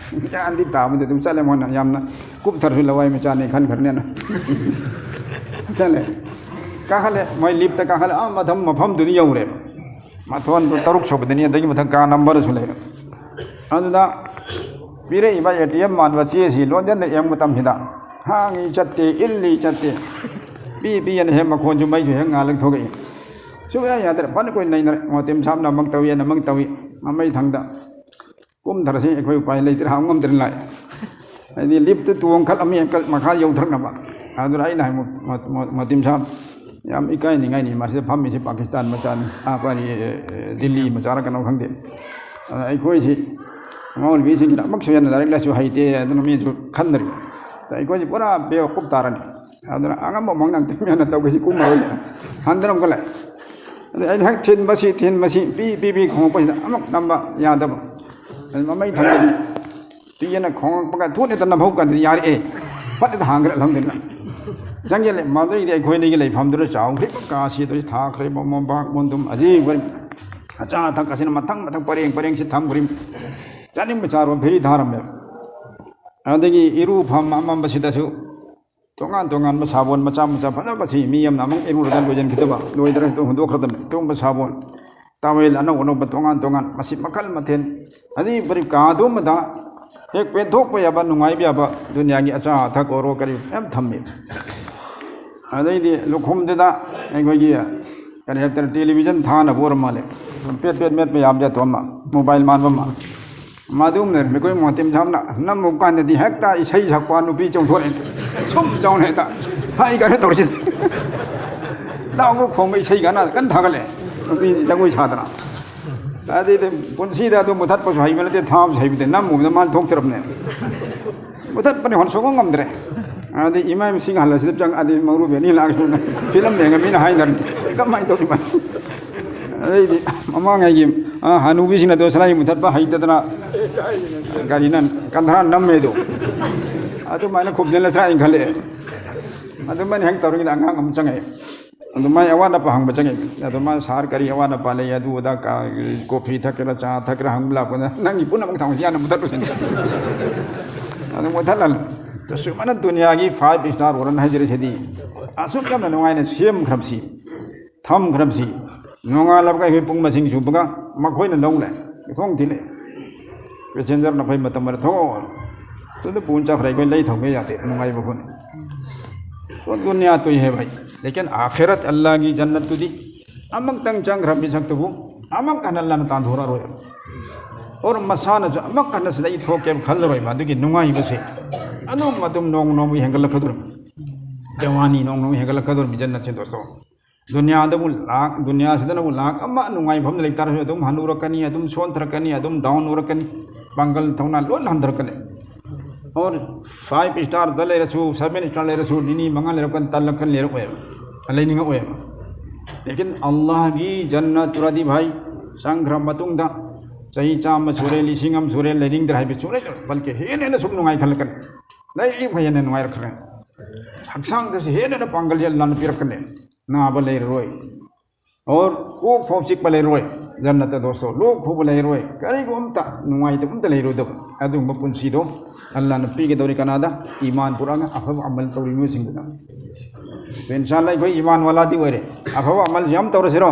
ꯒ꯭ꯌꯥꯟꯗꯤ ꯇꯥꯕꯗꯤ ꯑꯗꯨꯝ ꯆꯠꯂꯦ, ꯃꯣꯏꯅ ꯌꯥꯝꯅ ꯀꯨꯞꯊꯔꯁꯨ ꯂꯋꯥꯏ ꯃꯆꯥꯅꯤ ꯈꯟꯈ꯭ꯔꯅꯦꯅ꯫ ꯆꯠꯂꯦ꯫ ꯀꯥꯈꯠꯂꯦ, ꯃꯣꯏ liftꯇ ꯀꯥꯈꯠꯂꯦ, ꯑꯥ ꯃꯊꯪ ꯃꯐꯝꯗꯨꯗꯤ ꯌꯧꯔꯦꯕ꯫ ꯃꯊꯣꯟꯗꯣ ꯇꯔꯨꯛ ꯁꯨꯕꯗꯅꯤ, ꯑꯗꯒꯤ ꯃꯊꯪ ꯀꯥ numberꯁꯨ ꯂꯩꯔꯦ꯫ ꯑꯗꯨꯗ ꯄꯤꯔꯛꯏꯕ ATM ꯃꯥꯟꯕ ꯆꯦꯁꯤ ꯂꯣꯟꯖꯟꯗ ꯌꯦꯡꯕ ꯃꯇꯝꯁꯤꯗ ꯍꯥꯡꯉꯤ ꯆꯠꯇꯦ, ꯏꯜꯂꯤ ꯆꯠꯇꯦ, ꯄꯤ ꯄꯤ ꯑꯅ ꯍꯦꯛ ꯃꯈꯣꯟꯁꯨ ꯃꯩꯁꯨ ꯍꯦꯛ ꯉꯥꯜꯂꯒ ꯊꯣꯛꯂꯛꯏ꯫ ꯁꯨꯡꯌꯥ ꯌꯥꯗ꯭ꯔꯦ꯫ ꯐꯅ ꯀꯨꯏꯅ ꯅꯩꯅꯔꯦ꯫ ꯃꯣꯇꯤꯝ ꯁꯥꯕꯅ ꯑꯃꯨꯛ ꯇꯧꯏ, ꯑꯃꯨꯛ ꯇꯧꯏ꯫ ꯃꯃꯩ ꯊꯪꯗ ꯀꯨꯝꯊꯔꯁꯤ, ꯑꯩꯈꯣꯏ ꯎꯄꯥꯏ ꯂꯩꯇ꯭ꯔꯦ, ꯍꯥꯡ ꯉꯝꯗ꯭ꯔꯦ ꯂꯥꯛꯑꯦ꯫ ꯍꯥꯏꯗꯤ liftꯇꯨ ꯇꯣꯡꯈꯠꯂꯝꯃꯤ ꯑꯪꯀꯜ ꯃꯈꯥ ꯌꯧꯊꯔꯛꯅꯕ꯫ ꯑꯗꯨꯅ ꯑꯩꯅ ꯍꯥꯏ, ꯃꯣ-, ꯃꯣ-, ꯃꯣ-, ꯃꯣꯇꯤꯝ ꯁꯥꯕ, ꯌꯥꯝ ꯏꯀꯥꯏꯅꯤꯡꯉꯥꯏꯅꯤ, ꯃꯁꯤꯗ ꯐꯝꯃꯤꯁꯤ ꯄꯥꯀꯤꯁꯇꯥꯟ ꯃꯆꯥꯅꯤ, ꯑꯥ, ꯀꯔꯤ, ꯑꯦ, ꯑꯦ, ꯗꯤꯜꯂꯤ ꯃꯆꯥꯔ ꯀꯩꯅꯣ ꯈꯪꯗꯦ꯫ ꯑꯗ ꯑꯩꯈꯣꯏꯁꯤ ꯃꯃꯥ ꯅꯨꯄꯤꯁꯤꯡꯁꯤꯅ ꯑꯃꯨꯛꯁꯨ ꯍꯦꯟꯅ ꯂꯥꯏꯔꯤꯛ ꯂꯥꯏꯁꯨ ꯍꯩꯇꯦ, ꯑꯗꯨꯅ ꯃꯤꯁꯨ ꯈꯟꯗ꯭ꯔꯤ꯫ ꯑꯩꯈꯣꯏꯁꯦ ꯄꯨꯔꯥ ꯕꯦꯋꯀꯨꯞ ꯇꯥꯔꯅꯤ꯫ ꯑꯗꯨꯅ ꯑꯉꯝꯕ ꯃꯑꯣꯡꯗ ꯑꯝꯇ ꯃꯤꯅ ꯇꯧꯒꯦꯁꯤ ꯀꯨꯝꯃꯔꯣꯏ꯫ ꯍꯟꯗꯅ ꯑꯃꯨꯛꯀ ꯂꯥꯛꯑꯦ꯫ ꯑꯗꯩ ꯑꯩꯅ ꯍꯦꯛ ꯊꯤꯟꯕꯁꯤ, ꯊꯤꯟꯕꯁꯤ, ꯄꯤ, ꯄꯤ, ꯄꯤ ꯈꯣꯡꯉꯛꯄꯁꯤꯗ ꯑꯃꯨꯛ ꯅꯝꯕ ꯌꯥꯗꯕ꯫ ꯑꯗꯨ ꯃꯃꯩ ꯊꯪꯕꯗꯤ ꯄꯤꯑꯅ ꯈꯣꯡꯉꯛꯄꯒ ꯊꯨꯅ ꯍꯦꯛꯇ ꯅꯝꯍꯧ ꯀꯥꯟꯗꯗꯤ ꯌꯥꯔꯛꯑꯦ꯫ ꯐꯠ ꯍꯦꯛꯇ ꯍꯥꯡꯈ꯭ꯔꯦ, ꯑꯜꯍꯝꯗꯨꯂꯤꯜꯂꯥ꯫ ꯆꯪꯁꯤꯜꯂꯦ꯫ ꯃꯗꯨꯗꯩꯗꯤ ꯑꯩꯈꯣꯏꯗꯒꯤ ꯂꯩꯐꯝꯗꯨꯗ ꯆꯥꯎꯈ꯭ꯔꯤꯕ ꯀꯥꯁꯤ ꯑꯗꯨ ꯊꯥꯈ꯭ꯔꯤꯕ ꯃꯣꯝꯄꯥꯛ ꯃꯣꯟꯗꯨꯝ ꯑꯖꯤꯕ ꯑꯆꯥ ꯑꯊꯛ ꯑꯁꯤꯅ ꯃꯊꯪ ꯃꯊꯪ ꯄꯔꯦꯡ ꯄꯔꯦꯡꯁꯤ ꯊꯝꯈ꯭ꯔꯤꯕ꯫ ꯆꯥꯅꯤꯡꯕ ꯆꯥꯔꯣ ꯐ꯭ꯔꯤ ꯊꯥꯔꯝꯃꯦ꯫ ꯑꯗꯒꯤ ꯏꯔꯨꯐꯝ ꯑꯃꯝꯕꯁꯤꯗꯁꯨ ꯇꯣꯉꯥꯟ ꯇꯣꯉꯥꯟꯕ ꯁꯥꯄꯣꯟ ꯃꯆꯥ ꯃꯆꯥ ꯐꯖꯕꯁꯤ ꯃꯤ ꯑꯃꯅ ꯑꯃꯨꯛ ꯏꯔꯨꯔꯒ ꯂꯣꯏꯁꯤꯟꯈꯤꯗꯕ, ꯂꯣꯏꯗ꯭ꯔꯁꯨ ꯍꯨꯟꯗꯣꯛꯈ꯭ꯔꯗꯕꯅꯤ꯫ ꯑꯗꯨꯒꯨꯝꯕ ꯁꯥꯄꯣꯟ, ꯇꯥꯋꯦꯜ ꯑꯅꯧ ꯑꯅꯧꯕ ꯇꯣꯉꯥꯟ ꯇꯣꯉꯥꯟ, ꯃꯁꯤ ꯃꯈꯜ ꯃꯊꯦꯜ꯫ ꯑꯗꯒꯤ ꯄꯨꯔꯤ ꯀꯥꯗꯨꯃꯗ ꯍꯦꯛ ꯄꯦꯟꯊꯣꯛꯄ ꯌꯥꯕ, ꯅꯨꯡꯉꯥꯏꯕ ꯌꯥꯕ ꯗꯨꯅꯤꯌꯥꯒꯤ ꯑꯆꯥ ꯑꯊꯛ ꯑꯣꯏꯔꯣ ꯀꯔꯤ ꯃꯌꯥꯝ ꯊꯝꯃꯤ꯫ ꯑꯗꯩꯗꯤ ꯂꯨꯈꯨꯝꯗꯨꯗ ꯑꯩꯈꯣꯏꯒꯤ ꯀꯔꯤ ꯍꯥꯏꯇꯥꯔꯦ, ꯇꯦꯂꯤꯚꯤꯖꯟ ꯊꯥꯅꯕ ꯑꯣꯏꯔ ꯃꯥꯜꯂꯦ, ꯄꯦꯠ ꯄꯦꯠ ꯃꯦꯠꯄ ꯌꯥꯕ ꯖꯥꯠꯇꯣ ꯑꯃ, ꯃꯣꯕꯥꯏꯜ ꯃꯥꯟꯕ ꯑꯃ꯫ ꯃꯗꯨꯝꯅ ꯃꯤꯀꯣꯏ ꯃꯣꯇꯤꯝ ꯁꯥꯕꯅ ꯅꯝꯃꯨ ꯀꯥꯟꯗꯗꯤ ꯍꯦꯛꯇ ꯏꯁꯩ ꯁꯛꯄ ꯅꯨꯄꯤ ꯆꯣꯡꯊꯣꯔꯛꯑꯦ꯫ ꯁꯨꯝ ꯆꯥꯎꯅ ꯍꯦꯛꯇ ꯍꯥꯏ ꯀꯥꯏꯅ ꯇꯧꯔꯤꯁꯤ꯫ ꯂꯥꯎꯕ ꯈꯣꯡꯕ ꯏꯁꯩ ꯀꯥꯟꯅ ꯀꯟꯅ ꯊꯥꯒꯠꯂꯦ꯫ ꯅꯨꯄꯤ ꯖꯒꯣꯏ ꯁꯥꯗꯅ꯫ ꯑꯗꯩꯗꯤ ꯄꯨꯟꯁꯤꯗ ꯑꯗꯨ ꯃꯨꯊꯠꯄꯁꯨ ꯍꯩꯕ ꯅꯠꯇꯦ, ꯊꯥꯕꯁꯨ ꯍꯩꯕ ꯅꯠꯇꯦ, ꯅꯝꯃꯨꯕꯗ ꯃꯥꯅ ꯊꯣꯛꯆꯔꯕꯅꯦ꯫ ꯃꯨꯊꯠꯄꯅꯤ ꯍꯣꯟ ꯁꯨꯡꯉꯝ ꯉꯝꯗ꯭ꯔꯦ꯫ ꯑꯗꯩ ꯏꯃꯥ ꯃꯁꯤꯡ ꯍꯜꯂꯁꯤꯗ ꯆꯪꯉꯛꯑꯗꯤ ꯃꯧꯔꯨꯕꯤ ꯑꯅꯤ ꯂꯥꯛꯑꯁꯨ ꯐꯤꯂꯝ ꯌꯦꯡꯉ ꯃꯤꯅ ꯍꯥꯏꯅꯔꯅꯤ꯫ ꯀꯃꯥꯏꯅ ꯇꯧꯔꯤ ꯃꯥ? ꯑꯗꯩꯗꯤ ꯃꯃꯥꯡꯉꯩꯒꯤ, ꯑ, ꯍꯅꯨꯕꯤꯁꯤꯡꯅ ꯑꯗꯣ ꯁꯂꯥꯏ ꯃꯨꯊꯠꯄ ꯍꯩꯇꯗꯅ ꯀꯔꯤꯅ ꯀꯟꯊꯔꯥ ꯅꯝꯃꯦꯗꯣ꯫ ꯑꯗꯨꯃꯥꯏꯅ ꯈꯨꯝꯖꯤꯜꯂꯁꯤꯔꯥ ꯍꯥꯏꯅ ꯈꯜꯂꯛꯑꯦ꯫ ꯑꯗꯨꯃꯥꯏꯅ ꯍꯦꯛ ꯇꯧꯔꯤꯉꯩꯗ ꯑꯉꯥꯡ ꯑꯃ ꯆꯪꯉꯛꯑꯦ꯫ ꯑꯗꯨꯃꯥꯏꯅ ꯑꯋꯥꯠ ꯑꯄꯥ ꯍꯪꯕ ꯆꯪꯉꯛꯑꯦ꯫ ꯑꯗꯨ ꯃꯥ, "ꯁꯥꯔ, ꯀꯔꯤ ꯑꯋꯥꯠ ꯑꯄꯥ ꯂꯩ? ꯑꯗꯨ ꯑꯗꯥ ꯀ-, ꯀꯣꯐꯤ ꯊꯛꯀꯦꯔꯥ, ꯆꯥ ꯊꯛꯀꯦꯔꯥ?" ꯍꯪꯕ ꯂꯥꯛꯄꯗ, "ꯅꯪꯒꯤ ꯄꯨꯝꯅꯃꯛ ꯊꯝꯃꯁꯤ ꯌꯥꯅ ꯃꯨꯊꯠꯂꯨꯁꯤ꯫" ꯑꯗꯨ ꯃꯨꯊꯠꯍꯜꯂꯦ꯫ ꯇꯁꯦꯡꯅ ꯗꯨꯅꯤꯌꯥꯒꯤ five star hotel ꯍꯥꯏꯖꯔꯤꯁꯤꯗꯤ ꯑꯁꯨꯛ ꯌꯥꯝꯅ ꯅꯨꯡꯉꯥꯏꯅ ꯁꯦꯝꯈ꯭ꯔꯕꯁꯤ, ꯊꯝꯈ꯭ꯔꯕꯁꯤ, ꯅꯣꯡꯉꯥꯜꯂꯕꯒ ꯑꯩꯈꯣꯏ ꯄꯨꯡ ꯃꯁꯤꯡ ꯁꯨꯕꯒ ꯃꯈꯣꯏꯅ ꯂꯧ ꯂꯥꯛꯑꯦ, ꯊꯣꯡ ꯊꯤꯜꯂꯛꯑꯦ꯫ ꯄꯦꯁꯦꯟꯖꯔꯅ ꯑꯩꯈꯣꯏ ꯃꯇꯝ ꯑꯣꯏꯔ ꯊꯣꯛꯑꯣ꯫ ꯑꯗꯨꯗ ꯄꯨꯟ ꯆꯠꯈ꯭ꯔꯦ, ꯑꯩꯈꯣꯏ ꯂꯩ ꯊꯝꯒꯦ ꯌꯥꯗꯦ, ꯅꯨꯡꯉꯥꯏꯕ ꯐꯣꯟ꯫ ꯁꯣ ꯗꯨꯅꯤꯌꯥ ꯇꯨ ꯍꯦ ꯚꯥꯏ, ꯂꯦꯀꯤꯟ ꯑꯥꯈꯤꯔꯠ ꯑꯜꯂꯥꯒꯤ ꯖꯟꯅꯠꯇꯨꯗꯤ ꯑꯃꯨꯛꯇꯪ ꯆꯪꯈ꯭ꯔ ꯃꯤꯁꯛꯇꯨꯕꯨ ꯑꯃꯨꯛ ꯍꯟꯅ ꯑꯜꯂꯥꯅ ꯇꯥꯟꯊꯣꯔꯛꯑꯔꯣꯏ꯫ ꯑꯣꯔ ꯃꯁꯥꯅꯁꯨ ꯑꯃꯨꯛ ꯍꯟꯅ ꯁꯤꯗ ꯑꯩ ꯊꯣꯛꯀꯦ ꯈꯜꯂꯔꯣꯏꯕ꯫ ꯑꯗꯨꯒꯤ ꯅꯨꯡꯉꯥꯏꯕꯁꯦ ꯑꯗꯨꯝ ꯑꯗꯨꯝ ꯅꯣꯡꯃ ꯅꯣꯡꯃꯒꯤ ꯍꯦꯟꯒꯠꯂꯛꯀꯗꯧꯔꯤꯕꯅꯤ꯫ ꯖꯋꯥꯅꯤ ꯅꯣꯡꯃ ꯅꯣꯡꯃꯒꯤ ꯍꯦꯟꯒꯠꯂꯛꯀꯗꯧꯔꯤꯕꯅꯤ ꯖꯟꯅꯠꯁꯦ ꯗꯣꯁꯇꯣ꯫ ꯗꯨꯅꯤꯌꯥꯗꯕꯨ ꯂꯥꯛ-, ꯗꯨꯅꯤꯌꯥꯁꯤꯗꯅꯕꯨ ꯂꯥꯛ ꯑꯃ ꯅꯨꯡꯉꯥꯏꯕ ꯃꯐꯝꯗ ꯂꯩ ꯇꯥꯔꯁꯨ ꯑꯗꯨꯝ ꯍꯅꯨꯔꯛꯀꯅꯤ, ꯑꯗꯨꯝ ꯁꯣꯟꯊꯔꯛꯀꯅꯤ, ꯑꯗꯨꯝ ꯗꯥꯎꯟ ꯑꯣꯏꯔꯛꯀꯅꯤ꯫ ꯄꯥꯡꯒꯜ ꯊꯧꯅꯥ ꯂꯣꯏꯅ ꯍꯟꯊꯔꯛꯀꯅꯤ꯫ ꯑꯣꯔ ꯐꯥꯏꯚ ꯏꯁꯇꯥꯔꯗ ꯂꯩꯔꯁꯨ, ꯁꯚꯦꯟ ꯏꯁꯇꯥꯔ ꯂꯩꯔꯁꯨ, ꯅꯤꯅꯤ ꯃꯉꯥ ꯂꯩꯔꯛꯀꯥꯟꯗ ꯇꯜꯂꯛꯀꯅꯤ, ꯂꯩꯔꯛꯑꯣꯏꯕ, ꯂꯩꯅꯤꯡꯉꯛꯑꯣꯏꯕ꯫ ꯂꯦꯀꯤꯟ ꯑꯜꯂꯥꯍꯒꯤ ꯖꯟꯅꯠ ꯇꯨꯔꯗꯤ ꯚꯥꯏ, ꯆꯪꯈ꯭ꯔ ꯃꯇꯨꯡꯗ ꯆꯍꯤ ꯆꯥꯝꯃ ꯁꯨꯔꯦ, ꯂꯤꯁꯤꯡ ꯑꯃ ꯁꯨꯔꯦ, ꯂꯩꯅꯤꯡꯗ꯭ꯔꯦ ꯍꯥꯏꯕ ꯁꯨꯡꯂꯩ ꯂꯩꯔꯣꯏ꯫ ꯕꯜꯀꯤ ꯍꯦꯟꯅ ꯍꯦꯟꯅ ꯁꯨꯝ ꯅꯨꯡꯉꯥꯏꯈꯠꯂꯛꯀꯅꯤ꯫ ꯂꯩꯔꯤꯕ ꯍꯦꯟꯅ ꯅꯨꯡꯉꯥꯏꯔꯛꯈ꯭ꯔꯦ꯫ ꯍꯛꯆꯥꯡꯗꯁꯨ ꯍꯦꯟꯅ ꯍꯦꯟꯅ ꯄꯥꯡꯒꯜꯁꯦ ꯑꯜꯂꯥꯍꯅ ꯄꯤꯔꯛꯀꯅꯤ꯫ ꯅꯥꯕ ꯂꯩꯔꯔꯣꯏ꯫ ꯑꯣꯔ ꯀꯣꯛ ꯐꯥꯎ ꯆꯤꯛꯄ ꯂꯩꯔꯣꯏ꯫ ꯖꯟꯅꯠꯇ ꯗꯣꯁꯇꯣ, ꯂꯣꯛ ꯈꯨꯕ ꯂꯩꯔꯣꯏ꯫ ꯀꯔꯤꯒꯨꯝꯕ ꯑꯝꯇ ꯅꯨꯡꯉꯥꯏꯇꯕ ꯑꯝꯇ ꯂꯩꯔꯣꯏꯗꯕ ꯑꯗꯨꯒꯨꯝꯕ ꯄꯨꯟꯁꯤꯗꯣ ꯑꯜꯂꯥꯍꯅ ꯄꯤꯒꯗꯧꯔꯤ꯫ ꯀꯅꯥꯗ? ꯏꯃꯥꯟ ꯄꯨꯔꯛꯑꯒ ꯑꯐꯕ ꯑꯃꯜ ꯇꯧꯔꯤ ꯃꯤꯑꯣꯏꯁꯤꯡꯗꯨꯗ꯫ ꯏꯟꯁꯥ ꯑꯜꯂꯥꯍ ꯑꯩꯈꯣꯏ ꯏꯃꯥꯟ ꯋꯥꯂꯥꯗꯤ ꯑꯣꯏꯔꯦ꯫ ꯑꯐꯕ ꯑꯃꯜꯁꯤ ꯌꯥꯝ ꯇꯧꯔꯁꯤꯔꯣ?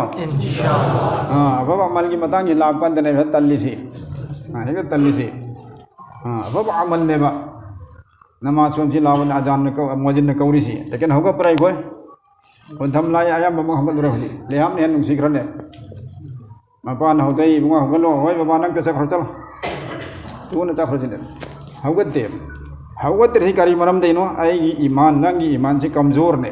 ꯑꯥ, ꯑꯐꯕ ꯑꯃꯜꯒꯤ ꯃꯇꯥꯡꯁꯤ ꯂꯥꯛꯄ ꯀꯥꯟꯗꯅꯦ ꯍꯦꯛꯇ ꯇꯜꯂꯤꯁꯤ꯫ ꯑꯥ, ꯍꯦꯛꯇ ꯇꯜꯂꯤꯁꯤ꯫ ꯑꯥ, ꯑꯐꯕ ꯑꯃꯜꯅꯦꯕ꯫ ꯅꯃꯥꯖ ꯁꯣꯟꯁꯤ ꯂꯥꯎꯕꯅ ꯑꯖꯥꯟꯅ ꯀꯧ-, ꯃꯨꯑꯖꯤꯟꯅ ꯀꯧꯔꯤꯁꯤ꯫ ꯂꯦꯀꯤꯟ ꯍꯧꯒꯠꯄ꯭ꯔꯥ ꯑꯩꯈꯣꯏ? ꯈꯣꯟꯊꯝ ꯂꯥꯏ ꯑꯌꯥꯝꯕ ꯑꯃ ꯍꯧꯒꯠꯂꯨꯔꯦ ꯍꯧꯖꯤꯛ꯫ ꯂꯩꯍꯥꯝꯅ ꯍꯦꯟꯅ ꯅꯨꯡꯁꯤꯈ꯭ꯔꯅꯦ꯫ ꯃꯄꯥꯅ ꯍꯧꯗꯩ, "ꯏꯕꯨꯡꯉꯣ ꯍꯧꯒꯠꯂꯣ꯫ ꯍꯣꯏ ꯕꯕꯥ, ꯅꯪ ꯆꯠꯈ꯭ꯔꯣ, ꯆꯠꯂꯣ꯫ ꯊꯨꯅ ꯆꯠꯈ꯭ꯔꯣ" ꯁꯤꯅꯦ꯫ ꯍꯧꯒꯠꯇꯦ꯫ ꯍꯧꯒꯠꯇ꯭ꯔꯤꯁꯤ ꯀꯔꯤ ꯃꯔꯝꯗꯩꯅꯣ? ꯑꯩꯒꯤ ꯏꯃꯥꯟ, ꯅꯪꯒꯤ ꯏꯃꯥꯟꯁꯤ ꯀꯝꯖꯣꯔꯅꯦ꯫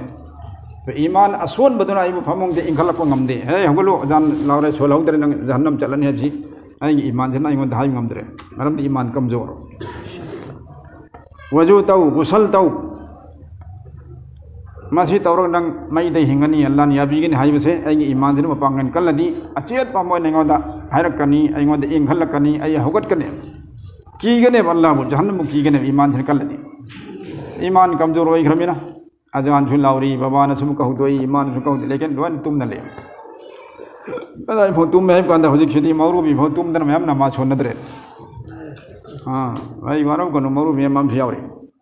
ꯏꯃꯥꯟ ꯑꯁꯣꯟꯕꯗꯨꯅ ꯑꯩꯕꯨ ꯐꯃꯨꯡꯗ ꯏꯟꯈꯠꯂꯛꯄ ꯉꯝꯗꯦ꯫ "ꯍꯦ, ꯍꯧꯒꯠꯂꯣ, ꯑꯖꯥꯟ ꯂꯥꯎꯔꯦ, ꯁꯣꯜ ꯍꯧꯗ꯭ꯔꯦ, ꯅꯪ ꯖꯍꯟꯅꯝ ꯆꯠꯂꯅꯤ" ꯍꯥꯏꯕꯁꯤ ꯑꯩꯒꯤ ꯏꯃꯥꯟꯁꯤꯅ ꯑꯩꯉꯣꯟꯗ ꯍꯥꯏꯕ ꯉꯝꯗ꯭ꯔꯦ꯫ ꯃꯔꯝꯗꯤ ꯏꯃꯥꯟ ꯀꯝꯖꯣꯔ꯫ ꯋꯖꯨ ꯇꯧ, ꯒꯨꯁꯜ ꯇꯧ꯫ ꯃꯁꯤ ꯇꯧꯔꯒ ꯅꯪ ꯃꯩꯗ ꯍꯤꯡꯒꯅꯤ, ꯑꯜꯂꯥꯅ ꯌꯥꯕꯤꯒꯅꯤ ꯍꯥꯏꯕꯁꯦ ꯑꯩꯒꯤ ꯏꯃꯥꯟꯁꯤꯅ ꯃꯄꯥꯡꯒꯜ ꯀꯜꯂꯗꯤ, ꯑꯆꯦꯠꯄ ꯑꯃ ꯑꯣꯏꯅ ꯑꯩꯉꯣꯟꯗ ꯍꯥꯏꯔꯛꯀꯅꯤ, ꯑꯩꯉꯣꯟꯗ ꯏꯪꯍꯜꯂꯛꯀꯅꯤ, ꯑꯩ ꯍꯧꯒꯠꯀꯅꯤ꯫ ꯀꯤꯒꯅꯦꯕ ꯑꯜꯂꯥꯕꯨ, ꯖꯍꯟꯅꯝꯕꯨ ꯀꯤꯒꯅꯦꯕ ꯏꯃꯥꯟꯁꯤꯅ ꯀꯜꯂꯗꯤ꯫ ꯏꯃꯥꯟ ꯀꯝꯖꯣꯔ ꯑꯣꯏꯈ꯭ꯔꯃꯤꯅ, ꯑꯖꯥꯟꯁꯨ ꯂꯥꯎꯔꯤ, ꯕꯕꯥꯅꯁꯨ ꯀꯧꯗꯣꯛꯏ, ꯏꯃꯥꯅꯁꯨ ꯀꯧꯗꯣꯛꯏ, ꯂꯦꯀꯤꯟ ꯂꯣꯏꯅ ꯇꯨꯝꯅ ꯂꯩ꯫ ꯑꯗ ꯑꯩꯐꯥꯎ ꯇꯨꯝꯃꯦ ꯍꯥꯏꯕ ꯀꯥꯟꯗ ꯍꯧꯖꯤꯛꯁꯤꯗꯤ ꯃꯧꯔꯨꯕꯤ ꯐꯥꯎ ꯇꯨꯝꯗꯅ ꯃꯌꯥꯝ ꯅꯃꯥꯖ ꯁꯣꯟꯅꯗ꯭ꯔꯦ꯫ ꯑꯥ, ꯑꯩ ꯋꯥꯔꯧꯒꯅꯨ, ꯃꯧꯔꯨꯕꯤ ꯑꯃ ꯑꯃꯁꯨ ꯌꯥꯎꯔꯤ꯫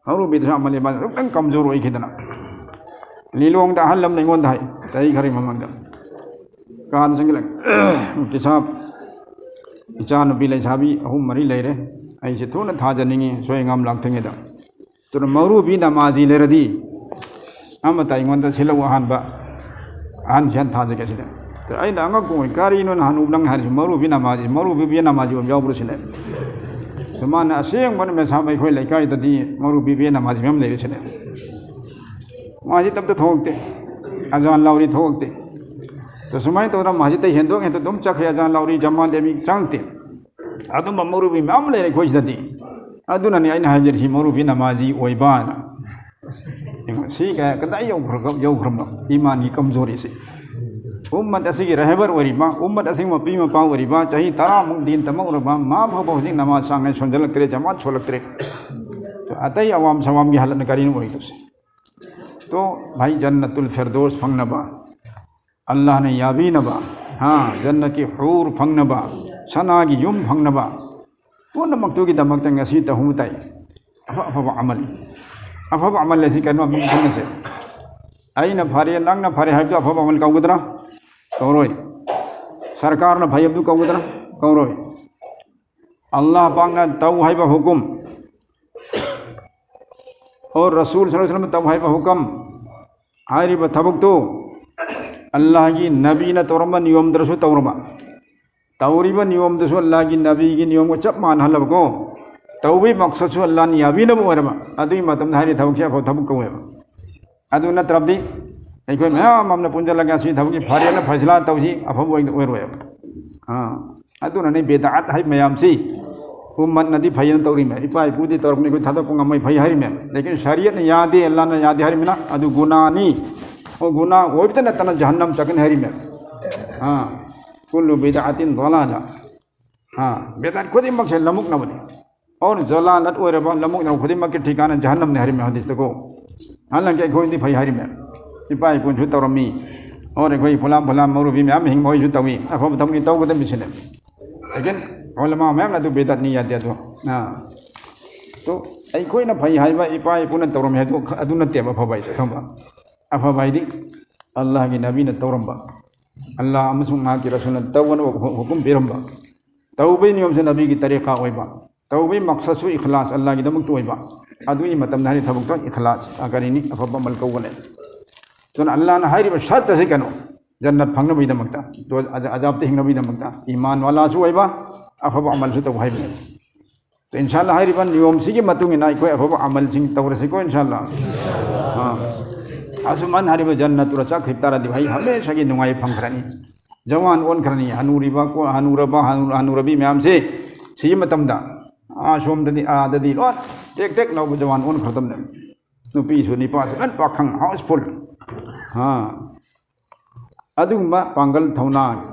ꯃꯧꯔꯨꯕꯤꯗꯨꯁꯨ ꯑꯃꯜ ꯏꯃꯥꯟ ꯈꯤꯇꯪ ꯀꯝꯖꯣꯔ ꯑꯣꯏꯈꯤꯗꯅ꯫ ꯂꯤꯂꯣꯡꯗ ꯑꯍꯜ ꯑꯃꯅ ꯑꯩꯉꯣꯟꯗ ꯍꯥꯏ, ꯆꯍꯤ ꯈꯔꯒꯤ ꯃꯃꯥꯡꯗ꯫ ꯀꯥꯗ ꯆꯪꯁꯤꯜꯂꯒ, "ꯃꯨꯐꯇꯤ ꯁꯥꯍꯕ, ꯏꯆꯥ ꯅꯨꯄꯤ ꯂꯩꯁꯥꯕꯤ ꯑꯍꯨꯝ ꯃꯔꯤ ꯂꯩꯔꯦ꯫ ꯑꯩꯁꯦ ꯊꯨꯅ ꯊꯥꯖꯅꯤꯡꯉꯤ, ꯁꯣꯏ ꯉꯥꯝ ꯂꯥꯛꯇ꯭ꯔꯤꯉꯩꯗ꯫ ꯑꯗꯨꯅ ꯃꯧꯔꯨꯕꯤ ꯅꯃꯥꯖꯤ ꯂꯩꯔꯗꯤ ꯑꯃꯇ ꯑꯩꯉꯣꯟꯗ ꯁꯤꯜꯂꯛꯎ ꯑꯍꯥꯟꯕ꯫ ꯑꯍꯟꯁꯤ ꯍꯥꯟꯅ ꯊꯥꯖꯒꯦ ꯁꯤꯗ"꯫ ꯑꯗ ꯑꯩꯅ ꯑꯉꯛꯄ ꯑꯣꯏ, "ꯀꯔꯤꯅꯣ ꯅꯍꯥꯟ ꯅꯪ ꯍꯥꯏꯔꯤꯁꯤ? ꯃꯧꯔꯨꯕꯤ ꯅꯃꯥꯖꯤ, ꯃꯧꯔꯨꯕꯤ ꯕꯦ ꯅꯃꯥꯖꯤ ꯑꯣꯏꯕ ꯌꯥꯎꯕ꯭ꯔꯣ?" ꯁꯤꯅꯦ꯫ ꯑꯗ ꯃꯥꯅ, "ꯑꯁꯦꯡꯕꯅ ꯃꯦꯁꯥꯕ ꯑꯩꯈꯣꯏ ꯂꯩꯀꯥꯏꯗꯗꯤ ꯃꯧꯔꯨꯕꯤ ꯕꯦ ꯅꯃꯥꯖꯤ ꯃꯌꯥꯝ ꯂꯩꯔꯦ" ꯁꯤꯅꯦ꯫ ꯃꯥꯁꯤ ꯇꯞꯇ ꯊꯣꯛꯂꯛꯇꯦ, ꯑꯖꯥꯟ ꯂꯥꯎꯔꯤ ꯊꯣꯛꯂꯛꯇꯦ꯫ ꯑꯗ ꯁꯨꯃꯥꯏꯅ ꯇꯧꯗꯅ ꯃꯥꯁꯤ ꯇꯩ ꯍꯦꯟꯗꯣꯛ ꯍꯦꯟꯗꯣꯛ ꯑꯗꯨꯝ ꯆꯠꯈ꯭ꯔꯦ, ꯑꯖꯥꯟ ꯂꯥꯎꯔꯤ ꯖꯃꯥꯟꯗ ꯃꯤ ꯆꯪꯉꯛꯇꯦ꯫ ꯑꯗꯨꯝꯕ ꯃꯧꯂꯨꯕꯤ ꯃꯌꯥꯝ ꯂꯩꯔꯦ ꯑꯩꯈꯣꯏ ꯁꯤꯗꯗꯤ꯫ ꯑꯗꯨꯅꯅꯤ ꯑꯩꯅ ꯍꯥꯏꯖꯔꯤꯁꯤ, ꯃꯧꯂꯨꯕꯤ ꯅꯃꯥꯖꯤ ꯑꯣꯏꯕ ꯍꯥꯏꯅ꯫ ꯁꯤ ꯀꯌꯥ, ꯀꯗꯥꯏ ꯌꯧꯈ꯭ꯔꯒ, ꯌꯧꯈ꯭ꯔꯕ ꯏꯃꯥꯟꯒꯤ ꯀꯝꯖꯣꯔꯤꯁꯤ? ꯎꯝꯃꯠ ꯑꯁꯤꯒꯤ ꯔꯦꯍꯕꯔ ꯑꯣꯏꯔꯤꯕ, ꯎꯝꯃꯠ ꯑꯁꯤꯒꯤ ꯃꯄꯤ ꯃꯄꯥ ꯑꯣꯏꯔꯤꯕ, ꯆꯍꯤ ꯇꯔꯥꯃꯨꯛ ꯗꯤꯟ ꯇꯝꯃꯛꯎꯔꯕ ꯃꯥ ꯐꯥꯎꯕ ꯍꯧꯖꯤꯛ ꯅꯃꯥꯖ ꯆꯥꯡ ꯅꯥꯏ ꯁꯣꯟꯖꯜꯂꯛꯇ꯭ꯔꯦ, ꯖꯃꯥꯠ ꯁꯣꯜꯂꯛꯇ꯭ꯔꯦ꯫ ꯑꯇꯩ ꯑꯋꯥꯝ ꯁꯋꯥꯝꯒꯤ ꯍꯥꯂꯠꯅ ꯀꯔꯤꯅꯣ ꯑꯣꯏꯗꯣꯏꯁꯦ? ꯇꯣ ꯚꯥꯏ, ꯖꯟꯅꯇꯨꯜ ꯐꯤꯔꯗꯣꯁ ꯐꯪꯅꯕ, ꯑꯜꯂꯥꯍꯅ ꯌꯥꯕꯤꯅꯕ, ꯍꯥ, ꯖꯟꯅꯠꯀꯤ ꯍꯨꯔ ꯐꯪꯅꯕ, ꯁꯅꯥꯒꯤ ꯌꯨꯝ ꯐꯪꯅꯕ, ꯄꯨꯝꯅꯃꯛꯇꯨꯒꯤꯗꯃꯛꯇ ꯉꯁꯤ ꯇꯧꯍꯧꯕ ꯇꯥꯏ꯫ ꯑꯐ ꯑꯐꯕ ꯑꯃꯜ, ꯑꯐꯕ ꯑꯃꯜ ꯑꯁꯤ ꯀꯩꯅꯣ ꯑꯃꯨꯛ ꯈꯟꯅꯁꯦ꯫ ꯑꯩꯅ ꯐꯔꯦ, ꯅꯪꯅ ꯐꯔꯦ ꯍꯥꯏꯕꯗꯨ ꯑꯐꯕ ꯑꯃꯜ ꯀꯧꯒꯗ꯭ꯔꯥ? ꯀꯧꯔꯣꯏ꯫ ꯁꯔꯀꯥꯔꯅ ꯐꯩ ꯍꯥꯏꯕꯗꯨ ꯀꯧꯒꯗ꯭ꯔꯥ? ꯀꯧꯔꯣꯏ꯫ ꯑꯜꯂꯥꯍ ꯄꯥꯛꯅ ꯇꯧ ꯍꯥꯏꯕ ꯍꯨꯀꯨꯝ, ꯑꯣ ꯔꯁꯨꯜ ꯁꯜꯂꯜꯂꯥꯍꯨ ꯑꯂꯥꯏꯍꯤ ꯋꯥꯁꯜꯂꯝ ꯇꯧ ꯍꯥꯏꯕ ꯍꯨꯀꯝ, ꯍꯥꯏꯔꯤꯕ ꯊꯕꯛꯇꯨ ꯑꯜꯂꯥꯍꯒꯤ ꯅꯕꯤꯅ ꯇꯧꯔꯝꯕ ꯅꯤꯌꯣꯝꯗꯨꯁꯨ ꯇꯧꯔꯕ, ꯇꯧꯔꯤꯕ ꯅꯤꯌꯣꯝꯗꯨꯁꯨ ꯑꯜꯂꯥꯍꯒꯤ ꯅꯕꯤꯒꯤ ꯅꯤꯌꯣꯝꯒ ꯆꯞ ꯃꯥꯟꯅꯍꯜꯂꯕꯀꯣ, ꯇꯧꯕꯒꯤ ꯃꯛꯁꯠꯁꯨ ꯑꯜꯂꯥꯍꯅ ꯌꯥꯕꯤꯅꯕ ꯑꯣꯏꯔꯕ, ꯑꯗꯨꯒꯤ ꯃꯇꯝꯗ ꯍꯥꯏꯔꯤꯕ ꯊꯕꯛꯁꯦ ꯑꯐꯕ ꯊꯕꯛ ꯀꯧꯋꯦꯕ꯫ ꯑꯗꯨ ꯅꯠꯇ꯭ꯔꯕꯗꯤ ꯑꯩꯈꯣꯏ ꯃꯌꯥꯝ ꯑꯃꯅ ꯄꯨꯟꯁꯤꯜꯂꯒ ꯁꯤ ꯊꯕꯛꯁꯤ ꯐꯔꯦꯅ ꯐꯩꯁꯂꯥ ꯇꯧꯁꯤ, ꯑꯐꯕ ꯑꯣꯏꯅ ꯑꯣꯏꯔꯣꯏꯕ꯫ ꯑꯥ, ꯑꯗꯨꯅꯅꯦ ꯕꯤꯗꯑꯠ ꯍꯥꯏꯕ ꯃꯌꯥꯝꯁꯤ ꯎꯝꯃꯠꯅꯗꯤ ꯐꯩꯌꯦꯅ ꯇꯧꯔꯤꯃꯦ, ꯏꯄꯥ ꯏꯄꯨꯗꯤ ꯇꯧꯔꯛꯄꯅꯤ, ꯑꯩꯈꯣꯏ ꯊꯥꯗꯣꯛꯄ ꯉꯝꯃꯣꯏ, ꯐꯩ ꯍꯥꯏꯔꯤꯃꯦ꯫ ꯂꯦꯀꯤꯟ ꯁꯔꯤꯌꯠꯅ ꯌꯥꯗꯦ, ꯑꯜꯂꯥꯍꯅ ꯌꯥꯗꯦ ꯍꯥꯏꯔꯤꯃꯤꯅ ꯑꯗꯨ ꯒꯨꯅꯥꯅꯤ꯫ ꯑꯣ, ꯒꯨꯅꯥ ꯑꯣꯏꯕꯇ ꯅꯠꯇꯅ ꯖꯍꯟꯅꯝ ꯆꯠꯀꯅꯤ ꯍꯥꯏꯔꯤꯃꯦ꯫ ꯑꯥ, ꯀꯨꯜꯂꯨ ꯕꯤꯗꯑꯇꯤꯟ ꯗꯂꯥꯂꯥ꯫ ꯑꯥ, ꯕꯤꯗꯑꯠ ꯈꯨꯗꯤꯡꯃꯛꯁꯦ ꯂꯃꯨꯛꯅꯕꯅꯤ꯫ ꯑꯣꯔ ꯖꯂꯥꯂꯠ ꯑꯣꯏꯔꯕ ꯂꯃꯨꯛꯅꯕ ꯈꯨꯗꯤꯡꯃꯛꯀꯤ ꯊꯤꯀꯥꯅ ꯖꯍꯟꯅꯝꯅꯤ ꯍꯥꯏꯔꯤꯃꯦ ꯍꯗꯤꯁꯇꯀꯣ꯫ ꯍꯥꯟꯅꯒꯤ ꯑꯩꯈꯣꯏꯗꯤ ꯐꯩ ꯍꯥꯏꯔꯤꯃꯦ꯫ ꯏꯄꯥ ꯏꯄꯨꯅꯁꯨ ꯇꯧꯔꯝꯃꯤ꯫ ꯑꯣꯔ ꯑꯩꯈꯣꯏ ꯐꯨꯂꯥꯟ ꯐꯨꯂꯥꯟ ꯃꯧꯂꯨꯕꯤ ꯃꯌꯥꯝ ꯍꯤꯡꯕ ꯍꯣꯏꯁꯨ ꯇꯧꯏ꯫ ꯑꯐꯕ ꯊꯕꯛꯅꯤ ꯇꯧꯒꯗꯕꯅꯤ ꯁꯤꯅꯦ꯫ ꯂꯦꯀꯤꯟ ꯎꯂꯃꯥ ꯃꯌꯥꯝꯅ ꯑꯗꯨ ꯕꯤꯗꯑꯠꯅꯤ ꯌꯥꯗꯦ ꯑꯗꯣ꯫ ꯑꯥ꯫ ꯇꯣ, ꯑꯩꯈꯣꯏꯅ ꯐꯩ ꯍꯥꯏꯕ ꯏꯄꯥ ꯏꯄꯨꯅ ꯇꯧꯔꯝꯃꯤ ꯍꯥꯏꯗꯣ ꯑꯗꯨ ꯅꯠꯇꯦꯕ ꯑꯐꯕ ꯍꯥꯏꯁꯦ, ꯈꯪꯕ? ꯑꯐꯕ ꯍꯥꯏꯗꯤ ꯑꯜꯂꯥꯍꯒꯤ ꯅꯕꯤꯅ ꯇꯧꯔꯝꯕ, ꯑꯜꯂꯥꯍ ꯑꯃꯁꯨꯡ ꯃꯍꯥꯛꯀꯤ ꯔꯁꯨꯜꯅ ꯇꯧꯒꯅꯨ ꯍꯨꯀꯨꯝ ꯄꯤꯔꯝꯕ, ꯇꯧꯕꯒꯤ ꯅꯤꯌꯣꯝꯁꯦ ꯅꯕꯤꯒꯤ ꯇꯔꯤꯀꯥ ꯑꯣꯏꯕ, ꯇꯧꯕꯒꯤ ꯃꯛꯁꯠꯁꯨ ꯏꯈꯂꯥꯁ, ꯑꯜꯂꯥꯍꯒꯤꯗꯃꯛꯇ ꯑꯣꯏꯕ, ꯑꯗꯨꯒꯤ ꯃꯇꯝꯗ ꯍꯥꯏꯔꯤꯕ ꯊꯕꯛꯇꯣ ꯏꯈꯂꯥꯁ, ꯑ, ꯀꯔꯤꯅꯤ? ꯑꯐꯕ ꯑꯃꯜ ꯀꯧꯒꯅꯤ꯫ ꯑꯗꯨꯅ ꯑꯜꯂꯥꯍꯅ ꯍꯥꯏꯔꯤꯕ ꯁꯔꯠ ꯑꯁꯤ ꯀꯩꯅꯣ? ꯖꯟꯅꯠ ꯐꯪꯅꯕꯒꯤꯗꯃꯛꯇ, ꯑꯗꯨ ꯑꯖ-, ꯑꯖꯥꯕꯇ ꯍꯤꯡꯅꯕꯒꯤꯗꯃꯛꯇ, ꯏꯃꯥꯟ ꯋꯥꯂꯥꯁꯨ ꯑꯣꯏꯕ, ꯑꯐꯕ ꯑꯃꯜꯁꯨ ꯇꯧ ꯍꯥꯏꯕꯅꯤ꯫ ꯏꯟꯁꯥ ꯑꯜꯂꯥꯍ ꯍꯥꯏꯔꯤꯕ ꯅꯤꯌꯣꯝꯁꯤꯒꯤ ꯃꯇꯨꯡ ꯏꯟꯅ ꯑꯩꯈꯣꯏ ꯑꯐꯕ ꯑꯃꯜꯁꯤꯡ ꯇꯧꯔꯁꯤꯀꯣ, ꯏꯟꯁꯥ ꯑꯜꯂꯥꯍ꯫ ꯑꯥ꯫ ꯑꯁꯨꯃꯥꯏꯅ ꯍꯥꯏꯔꯤꯕ ꯖꯟꯅꯠꯇꯨꯗ ꯆꯠꯈꯤꯕ ꯇꯥꯔꯗꯤ ꯚꯥꯏ, ꯍꯃꯦꯁꯥꯒꯤ ꯅꯨꯡꯉꯥꯏꯕ ꯐꯪꯈ꯭ꯔꯅꯤ꯫ ꯖꯋꯥꯟ ꯑꯣꯟꯈ꯭ꯔꯅꯤ꯫ ꯍꯅꯨꯔꯤꯕ ꯀꯣ-, ꯍꯅꯨꯔꯕ, ꯍꯅꯨ-, ꯍꯅꯨꯔꯕꯤ ꯃꯌꯥꯝꯁꯦ ꯁꯤꯒꯤ ꯃꯇꯝꯗ ꯑꯥ ꯁꯣꯝꯗꯗꯤ, ꯑꯥꯗꯗꯤ ꯂꯣꯏ ꯇꯦꯛ ꯇꯦꯛ ꯂꯥꯎꯕ ꯖꯋꯥꯟ ꯑꯣꯟꯈ꯭ꯔꯗꯕꯅꯦ꯫ ꯅꯨꯄꯤꯁꯨ ꯅꯤꯄꯥꯁꯨ ꯂꯣꯏ ꯄꯥꯈꯪ, ꯍꯥꯎꯁꯐꯨꯜ꯫ ꯑꯥ, ꯑꯗꯨꯒꯨꯝꯕ ꯄꯥꯡꯒꯜ, ꯊꯧꯅꯥ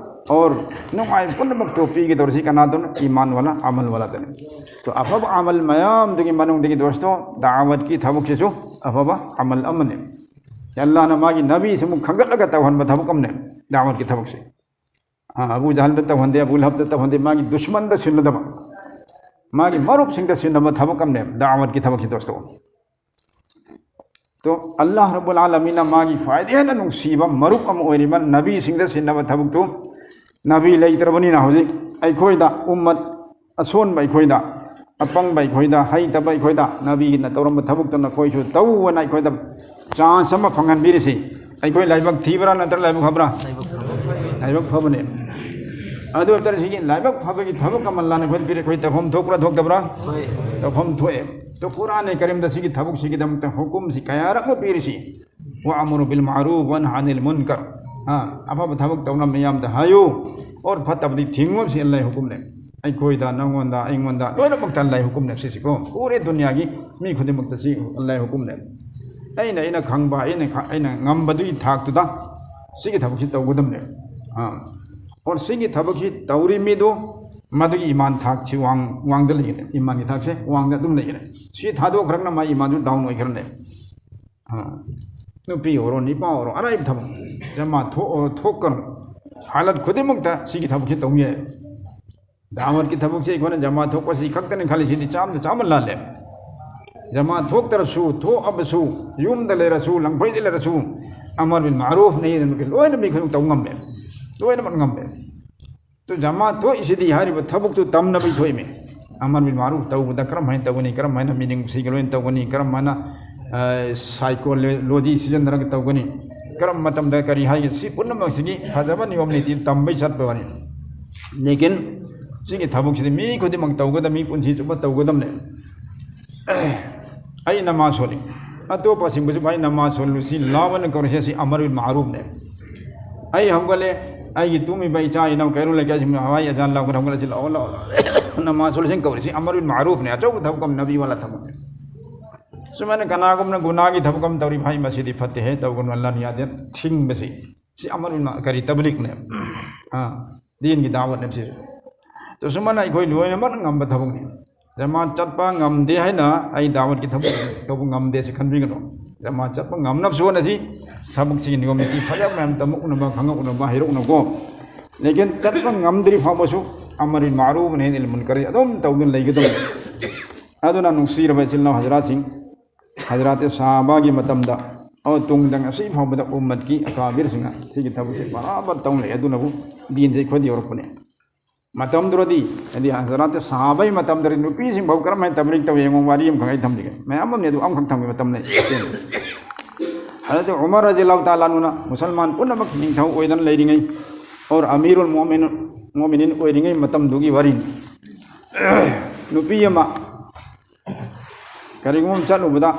ꯑꯣꯔ ꯅꯨꯡꯉꯥꯏꯕ ꯄꯨꯝꯅꯃꯛꯇꯣ ꯄꯤꯒꯗꯧꯔꯤꯁꯤ ꯀꯅꯥꯗꯅꯣ? ꯏꯃꯥꯟ ꯋꯥꯂꯥ, ꯑꯃꯜ ꯋꯥꯂꯥꯗꯅꯤ꯫ ꯇꯣ ꯑꯐꯕ ꯑꯃꯜ ꯃꯌꯥꯝꯗꯨꯒꯤ ꯃꯅꯨꯡꯗꯒꯤ ꯗꯣꯁꯇꯣ, ꯗꯥꯋꯠꯀꯤ ꯊꯕꯛꯁꯤꯁꯨ ꯑꯐꯕ ꯑꯃꯜ ꯑꯃꯅꯤ꯫ ꯑꯜꯂꯥꯍꯅ ꯃꯥꯒꯤ ꯅꯕꯤꯁꯤꯃꯨꯛ ꯈꯟꯒꯠꯂꯒ ꯇꯧꯍꯟꯕ ꯊꯕꯛ ꯑꯃꯅꯤ ꯗꯥꯋꯠꯀꯤ ꯊꯕꯛꯁꯤ꯫ ꯑꯥ, ꯑꯕꯨ ꯖꯍꯜꯗ ꯇꯧꯍꯟꯗꯦ, ꯑꯕꯨ ꯂꯍꯕꯇ ꯇꯧꯍꯟꯗꯦ, ꯃꯥꯒꯤ ꯗꯨꯁꯃꯟꯗ ꯁꯤꯟꯅꯗꯕ, ꯃꯥꯒꯤ ꯃꯔꯨꯞꯁꯤꯡꯗ ꯁꯤꯟꯅꯕ ꯊꯕꯛ ꯑꯃꯅꯦ ꯗꯥꯋꯠꯀꯤ ꯊꯕꯛꯁꯤ ꯗꯣꯁꯇꯣ꯫ ꯇꯣ, ꯑꯜꯂꯥꯍ ꯔꯕꯨꯜ ꯑꯥꯂꯃꯤꯟꯅ ꯃꯥꯒꯤ ꯈ꯭ꯋꯥꯏꯗꯒꯤ ꯍꯦꯟꯅ ꯅꯨꯡꯁꯤꯕ ꯃꯔꯨꯞ ꯑꯃ ꯑꯣꯏꯔꯤꯕ ꯅꯕꯤꯁꯤꯡꯗ ꯁꯤꯟꯅꯕ ꯊꯕꯛꯇꯨ, ꯅꯕꯤ ꯂꯩꯇ꯭ꯔꯕꯅꯤꯅ ꯍꯧꯖꯤꯛ ꯑꯩꯈꯣꯏꯗ, ꯎꯝꯃꯠ ꯑꯁꯣꯟꯕ ꯑꯩꯈꯣꯏꯗ, ꯑꯄꯪꯕ ꯑꯩꯈꯣꯏꯗ, ꯍꯩꯇꯕ ꯑꯩꯈꯣꯏꯗ ꯅꯕꯤꯒꯤꯅ ꯇꯧꯔꯝꯕ ꯊꯕꯛꯇꯨ ꯅꯈꯣꯏꯁꯨ ꯇꯧꯑꯣꯅ ꯑꯩꯈꯣꯏꯗ ꯆꯥꯟꯁ ꯑꯃ ꯐꯪꯍꯟꯕꯤꯔꯤꯁꯤ꯫ ꯑꯩꯈꯣꯏ ꯂꯥꯏꯕꯛ ꯊꯤꯕ꯭ꯔꯥ ꯅꯠꯇ꯭ꯔꯒ ꯂꯥꯏꯕꯛ ꯐꯕ꯭ꯔꯥ? ꯂꯥꯏꯕꯛ ꯐꯕꯅꯦ꯫ ꯑꯗꯨ ꯑꯣꯏꯇꯥꯔꯗꯤ ꯁꯤꯒꯤ ꯂꯥꯏꯕꯛ ꯐꯕꯒꯤ ꯊꯕꯛ ꯑꯃ ꯂꯥꯟꯅ ꯑꯩꯈꯣꯏ ꯄꯤꯔꯤ, ꯑꯩꯈꯣꯏ ꯇꯧꯐꯝ ꯊꯣꯛꯄ꯭ꯔꯥ ꯊꯣꯛꯇꯕ꯭ꯔꯥ? ꯇꯧꯐꯝ ꯊꯣꯛꯑꯦ꯫ ꯇꯣ ꯀꯨꯔꯥꯟ ꯀꯔꯤꯝꯗ ꯁꯤꯒꯤ ꯊꯕꯛꯁꯤꯒꯤꯗꯃꯛꯇ ꯍꯨꯀꯨꯝꯁꯤ ꯀꯌꯥꯔꯛꯅꯣ ꯄꯤꯔꯤꯁꯤ? "ꯋꯥ ꯑꯃꯨꯔꯨ ꯕꯤꯜ ꯃꯥꯔꯨꯐ ꯋꯟꯍꯥ ꯑꯅꯤꯜ ꯃꯨꯟꯀꯔ"꯫ ꯑꯥ, ꯑꯐꯕ ꯊꯕꯛ ꯇꯧꯅ ꯃꯌꯥꯝꯗ ꯍꯥꯏꯌꯨ, ꯑꯣꯔ ꯐꯠꯇꯕꯗꯤ ꯊꯤꯡꯉꯨ, ꯁꯤ ꯑꯜꯂꯥꯍ ꯍꯨꯀꯨꯝꯅꯦ꯫ ꯑꯩꯈꯣꯏꯗ, ꯅꯪꯉꯣꯟꯗ, ꯑꯩꯉꯣꯟꯗ ꯂꯣꯏꯅꯃꯛꯇ ꯑꯜꯂꯥꯍ ꯍꯨꯀꯨꯝꯅꯦ ꯁꯤꯁꯤꯀꯣ꯫ ꯄꯨꯔꯦ ꯗꯨꯅꯤꯌꯥꯒꯤ ꯃꯤ ꯈꯨꯗꯤꯡꯃꯛꯇ ꯁꯤ ꯑꯜꯂꯥꯍ ꯍꯨꯀꯨꯝꯅꯦ꯫ ꯑꯩꯅ, ꯑꯩꯅ ꯈꯪꯕ, ꯑꯩꯅ ꯈ-, ꯑꯩꯅ ꯉꯝꯕꯗꯨꯒꯤ ꯊꯥꯛꯇꯨꯗ ꯁꯤꯒꯤ ꯊꯕꯛꯁꯤ ꯇꯧꯒꯗꯕꯅꯦ꯫ ꯑꯥ꯫ ꯑꯣꯔ ꯁꯤꯒꯤ ꯊꯕꯛꯁꯤ ꯇꯧꯔꯤ ꯃꯤꯗꯨ ꯃꯗꯨꯒꯤ ꯏꯃꯥꯟ ꯊꯥꯛꯁꯤ ꯋꯥꯡ-, ꯋꯥꯡꯗ ꯂꯩꯒꯅꯤ꯫ ꯏꯃꯥꯟꯒꯤ ꯊꯥꯛꯁꯦ ꯋꯥꯡꯗ ꯑꯗꯨꯝ ꯂꯩꯒꯅꯤ꯫ ꯁꯤ ꯊꯥꯗꯣꯛꯈ꯭ꯔꯒꯅ ꯃꯥꯒꯤ ꯏꯃꯥꯟꯗꯨ ꯗꯥꯎꯟ ꯑꯣꯏꯈ꯭ꯔꯅꯤ꯫ ꯑꯥ, ꯅꯨꯄꯤ ꯑꯣꯏꯔꯣ, ꯅꯨꯄꯥ ꯑꯣꯏꯔꯣ, ꯑꯔꯥꯏꯕ ꯊꯕꯛ꯫ ꯖꯃꯥ ꯊꯣꯛꯑꯣ, ꯊꯣꯛꯀꯅꯨ, ꯍꯥꯂꯠ ꯈꯨꯗꯤꯡꯃꯛꯇ ꯁꯤꯒꯤ ꯊꯕꯛꯁꯤ ꯇꯧꯕ ꯌꯥꯏ꯫ ꯗꯥꯋꯠꯀꯤ ꯊꯕꯛꯁꯤ ꯑꯩꯈꯣꯏꯅ ꯖꯃꯥ ꯊꯣꯛꯄꯁꯤ ꯈꯛꯇꯅꯤ ꯈꯜꯂꯤꯁꯤꯗꯤ ꯆꯥꯝꯗ ꯆꯥꯝꯃ ꯂꯥꯜꯂꯦ꯫ ꯖꯃꯥ ꯊꯣꯛꯇ꯭ꯔꯁꯨ, ꯊꯣꯛꯑꯕꯁꯨ, ꯌꯨꯝꯗ ꯂꯩꯔꯁꯨ, ꯂꯪꯐꯩꯗ ꯂꯩꯔꯁꯨ, ꯑꯃꯔ ꯕꯤꯜ ꯃꯥꯔꯨꯐ ꯅꯍꯤ ꯑꯅꯤꯜ ꯃꯨꯟꯀꯔ ꯂꯣꯏꯅ ꯃꯤ ꯈꯨꯗꯤꯡꯃꯛ ꯇꯧꯕ ꯉꯝꯃꯦ, ꯂꯣꯏꯅꯃꯛ ꯉꯝꯃꯦ꯫ ꯇꯨ ꯖꯃꯥ ꯊꯣꯛꯏꯁꯤꯗꯤ ꯍꯥꯏꯔꯤꯕ ꯊꯕꯛꯇꯨ ꯇꯝꯅꯕꯒꯤ ꯊꯣꯛꯏꯃꯤ꯫ ꯑꯃꯔ ꯕꯤꯜ ꯃꯥꯔꯨꯐ ꯇꯧꯕꯗ ꯀꯔꯝ ꯍꯥꯏꯅ ꯇꯧꯒꯅꯤ, ꯀꯔꯝ ꯍꯥꯏꯅ ꯃꯤꯅꯨꯡꯁꯤꯒ ꯂꯣꯏꯅ ꯇꯧꯒꯅꯤ, ꯀꯔꯝ ꯍꯥꯏꯅ, ꯑ, ꯁꯥꯏꯀꯣꯂꯣꯖꯤ ꯁꯤꯖꯤꯟꯅꯔꯒ ꯇꯧꯒꯅꯤ, ꯀꯔꯝꯕ ꯃꯇꯝꯗ ꯀꯔꯤ ꯍꯥꯏꯒꯅꯤ, ꯁꯤ ꯄꯨꯝꯅꯃꯛꯁꯤꯒꯤ ꯐꯖꯕ ꯅꯤꯌꯣꯝ ꯅꯤꯇꯤ ꯇꯝꯕꯩ ꯆꯠꯄ ꯋꯥꯅꯤ꯫ ꯂꯦꯀꯤꯟ ꯁꯤꯒꯤ ꯊꯕꯛꯁꯤꯗꯤ ꯃꯤ ꯈꯨꯗꯤꯡꯃꯛ ꯇꯧꯒꯗꯕ, ꯃꯤ ꯄꯨꯟꯁꯤ ꯆꯨꯞꯄ ꯇꯧꯒꯗꯕꯅꯦ꯫ ꯑꯩ ꯅꯃꯥꯖ ꯁꯣꯜꯂꯤ, ꯑꯇꯣꯞꯄꯁꯤꯡꯕꯨꯁꯨ ꯑꯩ ꯅꯃꯥꯖ ꯁꯣꯜꯂꯨ, ꯁꯤ ꯂꯥꯎ ꯑꯅ ꯀꯧꯔꯤꯁꯦ, ꯁꯤ ꯑꯃꯔ ꯕꯤꯜ ꯃꯥꯔꯨꯐꯅꯦ꯫ ꯑꯩ ꯍꯧꯒꯠꯂꯦ, ꯑꯩꯒꯤ ꯇꯨꯝꯃꯤꯕ ꯏꯆꯥ ꯏꯅꯥꯎ ꯀꯩꯔꯣꯜ ꯂꯩꯀꯥꯏꯁꯤꯡ ꯍꯋꯥꯏ ꯑꯖꯥꯟ ꯂꯥꯎꯕꯗ ꯍꯧꯒꯠꯂꯁꯤ, "ꯂꯥꯛꯑꯣ, ꯂꯥꯛꯑꯣ, ꯂꯥꯛꯑꯣ, ꯅꯃꯥꯖ ꯁꯣꯜꯂꯤꯁꯤꯡ ꯀꯧꯔꯤꯁꯤ ꯑꯃꯔ ꯕꯤꯜ ꯃꯥꯔꯨꯐꯅꯦ, ꯑꯆꯧꯕ ꯊꯕꯛ ꯑꯃ, ꯅꯕꯤ ꯋꯥꯂꯥ ꯊꯕꯛꯅꯦ꯫ ꯁꯨꯃꯥꯏꯅ ꯀꯅꯥꯒꯨꯝꯕꯅ ꯒꯨꯅꯥꯒꯤ ꯊꯕꯛ ꯑꯃ ꯇꯧꯔꯤ, ꯐꯩ, ꯃꯁꯤꯗꯤ ꯐꯠꯇꯦꯍꯦ, ꯇꯧꯒꯅꯨ, ꯑꯜꯂꯥꯍꯅ ꯌꯥꯗꯦ, ꯊꯤꯡꯕꯁꯤ, ꯁꯤ ꯑꯃꯔ ꯕꯤꯜ ꯃꯥ-, ꯀꯔꯤ, ꯇꯕꯂꯤꯛꯅꯦ꯫ ꯑꯥ, ꯗꯤꯟꯒꯤ ꯗꯥꯋꯠꯅꯦ ꯁꯤ꯫ ꯑꯗꯣ ꯁꯨꯃꯥꯏꯅ ꯑꯩꯈꯣꯏ ꯂꯣꯏꯅꯃꯛ ꯉꯝꯕ ꯊꯕꯛꯅꯤ꯫ ꯖꯃꯥꯠ ꯆꯠꯄ ꯉꯝꯗꯦ ꯍꯥꯏꯅ ꯑꯩ ꯗꯥꯋꯠꯀꯤ ꯊꯕꯛ ꯇꯧꯕ ꯉꯝꯗꯦ ꯁꯤ ꯈꯟꯕꯤꯒꯅꯨ꯫ ꯖꯃꯥꯠ ꯆꯠꯄ ꯉꯝꯅꯕꯁꯨ ꯍꯣꯠꯅꯁꯤ꯫ ꯊꯕꯛꯁꯤꯒꯤ ꯅꯤꯌꯣꯝ ꯅꯤꯇꯤ ꯐꯖꯕ ꯃꯌꯥꯝ ꯇꯝꯃꯛꯅꯕ, ꯈꯪꯉꯛꯅꯕ, ꯍꯩꯔꯛꯅꯕꯀꯣ꯫ ꯂꯦꯀꯤꯟ ꯆꯠꯄ ꯉꯝꯗ꯭ꯔꯤ ꯐꯥꯎꯕꯁꯨ ꯑꯃꯔ ꯕꯤꯜ ꯃꯥꯔꯨꯐ ꯅꯍꯤ ꯑꯅꯤꯜ ꯃꯨꯟꯀꯔ ꯑꯗꯨꯝ ꯇꯧꯗꯨꯅ ꯂꯩꯒꯗꯕꯅꯤ꯫ ꯑꯗꯨꯅ ꯅꯨꯡꯁꯤꯔꯕ ꯏꯆꯤꯜ ꯏꯅꯥꯎ ꯍꯖꯔꯥꯠꯁꯤꯡ, ꯍꯖꯔꯥꯠ ꯁꯍꯥꯕꯥꯒꯤ ꯃꯇꯝꯗ ꯑꯃ ꯇꯨꯡꯗ ꯉꯁꯤ ꯐꯥꯎꯕꯗ ꯎꯝꯃꯠꯀꯤ ꯑꯀꯥꯕꯤꯔꯁꯤꯡꯅ ꯁꯤꯒꯤ ꯊꯕꯛꯁꯦ ꯕꯔꯥꯕꯔ ꯇꯧ ꯂꯩ꯫ ꯑꯗꯨꯅꯕꯨ ꯗꯤꯟꯁꯦ ꯑꯩꯈꯣꯏꯗ ꯌꯧꯔꯛꯄꯅꯦ꯫ ꯃꯇꯝꯗꯨꯗꯗꯤ, ꯍꯥꯏꯗꯤ ꯍꯖꯔꯥꯠ ꯁꯍꯥꯕꯥꯒꯤ ꯃꯇꯝꯗꯗꯤ ꯅꯨꯄꯤꯁꯤꯡ ꯐꯥꯎ ꯀꯔꯝꯍꯥꯏꯅ ꯇꯕꯂꯤꯛ ꯇꯧꯏ ꯌꯦꯡꯉꯣ, ꯋꯥꯔꯤ ꯑꯃꯈꯛ ꯑꯩ ꯊꯝꯖꯒꯦ꯫ ꯃꯌꯥꯝ ꯑꯃꯅꯦ, ꯑꯗꯨ ꯑꯃꯈꯛ ꯊꯝꯒꯦ, ꯃꯇꯝ ꯂꯩ꯫ ꯍꯖꯔꯠ ꯎꯃꯔ ꯔꯖꯤꯌꯜꯂꯥꯍꯨ ꯇꯥꯂꯥ ꯑꯟꯍꯨꯅ ꯃꯨꯁꯜꯃꯥꯟ ꯄꯨꯝꯅꯃꯛ ꯅꯤꯡꯊꯧ ꯑꯣꯏꯗꯅ ꯂꯩꯔꯤꯉꯩ, ꯑꯣꯔ ꯑꯃꯤꯔꯨꯜ ꯃꯣꯃꯤꯅꯤꯟ, ꯃꯣꯃꯤꯅꯤꯟ ꯑꯣꯏꯔꯤꯉꯩ ꯃꯇꯝꯗꯨꯒꯤ ꯋꯥꯔꯤꯅꯤ꯫ ꯅꯨꯄꯤ ꯑꯃ ꯀꯔꯤꯒꯨꯝꯕ ꯑꯃ ꯆꯠꯂꯨꯕꯗ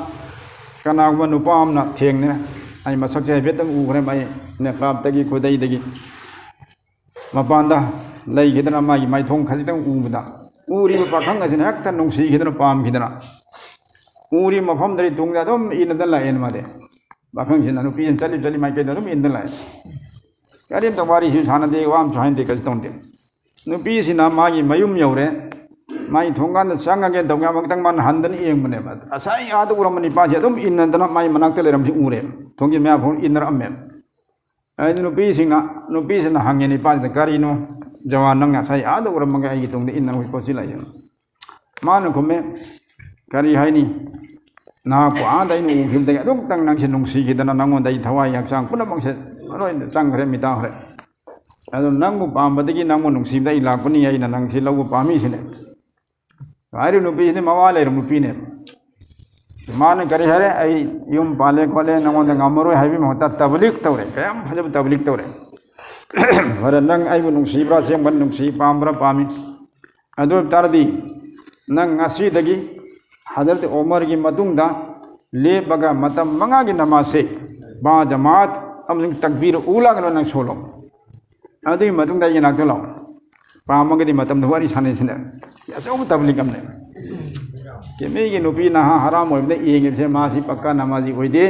ꯀꯅꯥꯒꯨꯝꯕ ꯅꯨꯄꯥ ꯑꯃꯅ ꯊꯦꯡꯅꯔꯦ꯫ ꯑꯩ ꯃꯁꯛꯁꯦ ꯍꯥꯏꯐꯦꯠꯇꯪ ꯎꯈ꯭ꯔꯦ, ꯃꯥꯏ ꯅꯦꯀꯥꯞꯇꯒꯤ, ꯈꯨꯗꯩꯗꯒꯤ꯫ ꯃꯄꯥꯟꯗ ꯂꯩꯈꯤꯗꯅ ꯃꯥꯒꯤ ꯃꯥꯏꯊꯣꯡ ꯈꯖꯤꯛꯇꯪ ꯎꯕꯗ, ꯎꯔꯤꯕ ꯄꯥꯈꯪ ꯑꯁꯤꯅ ꯍꯦꯛꯇ ꯅꯨꯡꯁꯤꯈꯤꯗꯅ, ꯄꯥꯝꯈꯤꯗꯅ, ꯎꯔꯤꯕ ꯃꯐꯝꯗꯗꯤ ꯇꯨꯡꯗ ꯑꯗꯨꯝ ꯏꯟꯅꯗꯅ ꯂꯥꯛꯑꯦꯅ ꯃꯥꯗꯤ꯫ ꯄꯥꯈꯪꯁꯤꯅ ꯅꯨꯄꯤꯁꯤꯅ ꯆꯠꯂꯤ ꯆꯠꯂꯤ ꯃꯥꯏꯀꯩꯗ ꯑꯗꯨꯝ ꯏꯟꯗꯅ ꯂꯥꯛꯑꯦ꯫ ꯀꯔꯤꯝꯇ ꯋꯥꯔꯤꯁꯨ ꯁꯥꯟꯅꯗꯦ, ꯋꯥ ꯑꯃꯁꯨ ꯍꯥꯏꯅꯗꯦ, ꯀꯩꯁꯨ ꯇꯧꯅꯗꯦ꯫ ꯅꯨꯄꯤꯁꯤꯅ ꯃꯥꯒꯤ ꯃꯌꯨꯝ ꯌꯧꯔꯦ, ꯃꯥꯒꯤ ꯊꯣꯡꯒꯥꯟꯗ ꯆꯪꯉꯒꯦꯅ ꯇꯧꯕ, ꯑꯃꯨꯛꯇꯪ ꯃꯥꯅ ꯍꯟꯗꯅ ꯌꯦꯡꯕꯅꯦꯕ꯫ ꯉꯁꯥꯏ ꯑꯥꯗ ꯎꯔꯝꯕ ꯅꯤꯄꯥꯁꯦ ꯑꯗꯨꯝ ꯏꯟꯅꯗꯅ ꯃꯥꯒꯤ ꯃꯅꯥꯛꯇ ꯂꯩꯔꯝꯕꯁꯤ ꯎꯔꯦ, ꯊꯣꯡꯒꯤ ꯃꯌꯥ ꯐꯥꯎ ꯏꯟꯅꯔꯛꯑꯝꯃꯦ꯫ ꯑꯩꯗꯤ ꯅꯨꯄꯤꯁꯤꯡꯅ, ꯅꯨꯄꯤꯁꯤꯅ ꯍꯪꯉꯦ ꯅꯤꯄꯥꯁꯤꯗ, "ꯀꯔꯤꯅꯣ ꯖꯋꯥꯟ, ꯅꯪ ꯉꯁꯥꯏ ꯑꯥꯗ ꯎꯔꯝꯃꯒ ꯑꯩꯒꯤ ꯇꯨꯡꯗ ꯏꯟꯅ ꯍꯧꯖꯤꯛ ꯄꯣꯠꯁꯤ ꯂꯥꯛꯏꯁꯤꯅ?" ꯃꯥꯅ ꯈꯨꯝꯃꯦ, "ꯀꯔꯤ ꯍꯥꯏꯅꯤ, ꯅꯍꯥꯛꯄꯨ ꯑꯥꯗ ꯑꯩꯅ ꯎꯈꯤꯕꯗꯒꯤ ꯑꯗꯨꯛꯇꯪ ꯅꯪꯁꯦ ꯅꯨꯡꯁꯤꯈꯤꯗꯅ ꯅꯉꯣꯟꯗ ꯑꯩ ꯊꯋꯥꯏ ꯍꯛꯆꯥꯡ ꯄꯨꯝꯅꯃꯛꯁꯦ ꯂꯣꯏꯅ ꯆꯪꯈ꯭ꯔꯦ, ꯃꯤꯇꯥꯈ꯭ꯔꯦ꯫ ꯑꯗꯨ ꯅꯪꯕꯨ ꯄꯥꯝꯕꯗꯒꯤ ꯅꯪꯕꯨ ꯅꯨꯡꯁꯤꯕꯗ ꯑꯩ ꯂꯥꯛꯄꯅꯤ, ꯑꯩꯅ ꯅꯪꯁꯤ ꯂꯧꯕ ꯄꯥꯝꯃꯤꯁꯤꯅꯦ꯫" ꯍꯥꯏꯔꯤꯕ ꯅꯨꯄꯤꯁꯤꯗꯤ ꯃꯋꯥ ꯂꯩꯔꯕ ꯅꯨꯄꯤꯅꯦꯕ꯫ ꯃꯥꯅ ꯀꯔꯤ ꯍꯥꯏꯔꯦ? "ꯑꯩ ꯌꯨꯝ ꯄꯥꯜꯂꯦ ꯈꯣꯠꯂꯦ, ꯅꯉꯣꯟꯗ ꯉꯝꯃꯔꯣꯏ" ꯍꯥꯏꯕꯒꯤ ꯃꯍꯨꯠꯇ ꯇꯕꯂꯤꯛ ꯇꯧꯔꯦ꯫ ꯀꯌꯥꯝ ꯐꯖꯕ ꯇꯕꯂꯤꯛ ꯇꯧꯔꯦ꯫ "ꯐꯔꯦ, ꯅꯪ ꯑꯩꯕꯨ ꯅꯨꯡꯁꯤꯕ꯭ꯔꯥ? ꯑꯁꯦꯡꯕ ꯅꯨꯡꯁꯤ, ꯄꯥꯝꯕ꯭ꯔꯥ? ꯄꯥꯝꯃꯤ꯫ ꯑꯗꯨ ꯑꯣꯏꯕ ꯇꯥꯔꯗꯤ ꯅꯪ ꯉꯁꯤꯗꯒꯤ ꯍꯖꯔꯠ ꯎꯃꯔꯒꯤ ꯃꯇꯨꯡꯗ ꯂꯦꯞꯄꯒ ꯃꯇꯝ ꯃꯉꯥꯒꯤ ꯅꯃꯥꯖꯁꯦ ꯕꯥ ꯖꯃꯥꯠ ꯑꯃꯁꯨꯡ ꯇꯛꯕꯤꯔ ꯎꯂꯥꯒ ꯅꯪ ꯁꯣꯜꯂꯣ꯫ ꯑꯗꯨꯒꯤ ꯃꯇꯨꯡꯗ ꯑꯩꯒꯤ ꯅꯥꯛꯇ ꯂꯥꯛꯑꯣ꯫ ꯄꯥꯝꯃꯒꯗꯤ ꯃꯇꯝꯗ ꯋꯥꯔꯤ ꯁꯥꯟꯅꯁꯤꯅꯦ꯫ ꯑꯆꯧꯕ ꯇꯕ꯭ꯂꯤꯛ ꯑꯃꯅꯦ꯫ ꯀꯦꯃꯤꯒꯤ ꯅꯨꯄꯤ ꯅꯍꯥ ꯍꯔꯥꯝ ꯑꯣꯏꯕꯗ ꯌꯦꯡꯉꯤꯕꯁꯦ, ꯃꯥꯁꯤ ꯄꯛꯀꯥ ꯅꯃꯥꯖꯤ ꯑꯣꯏꯗꯦ,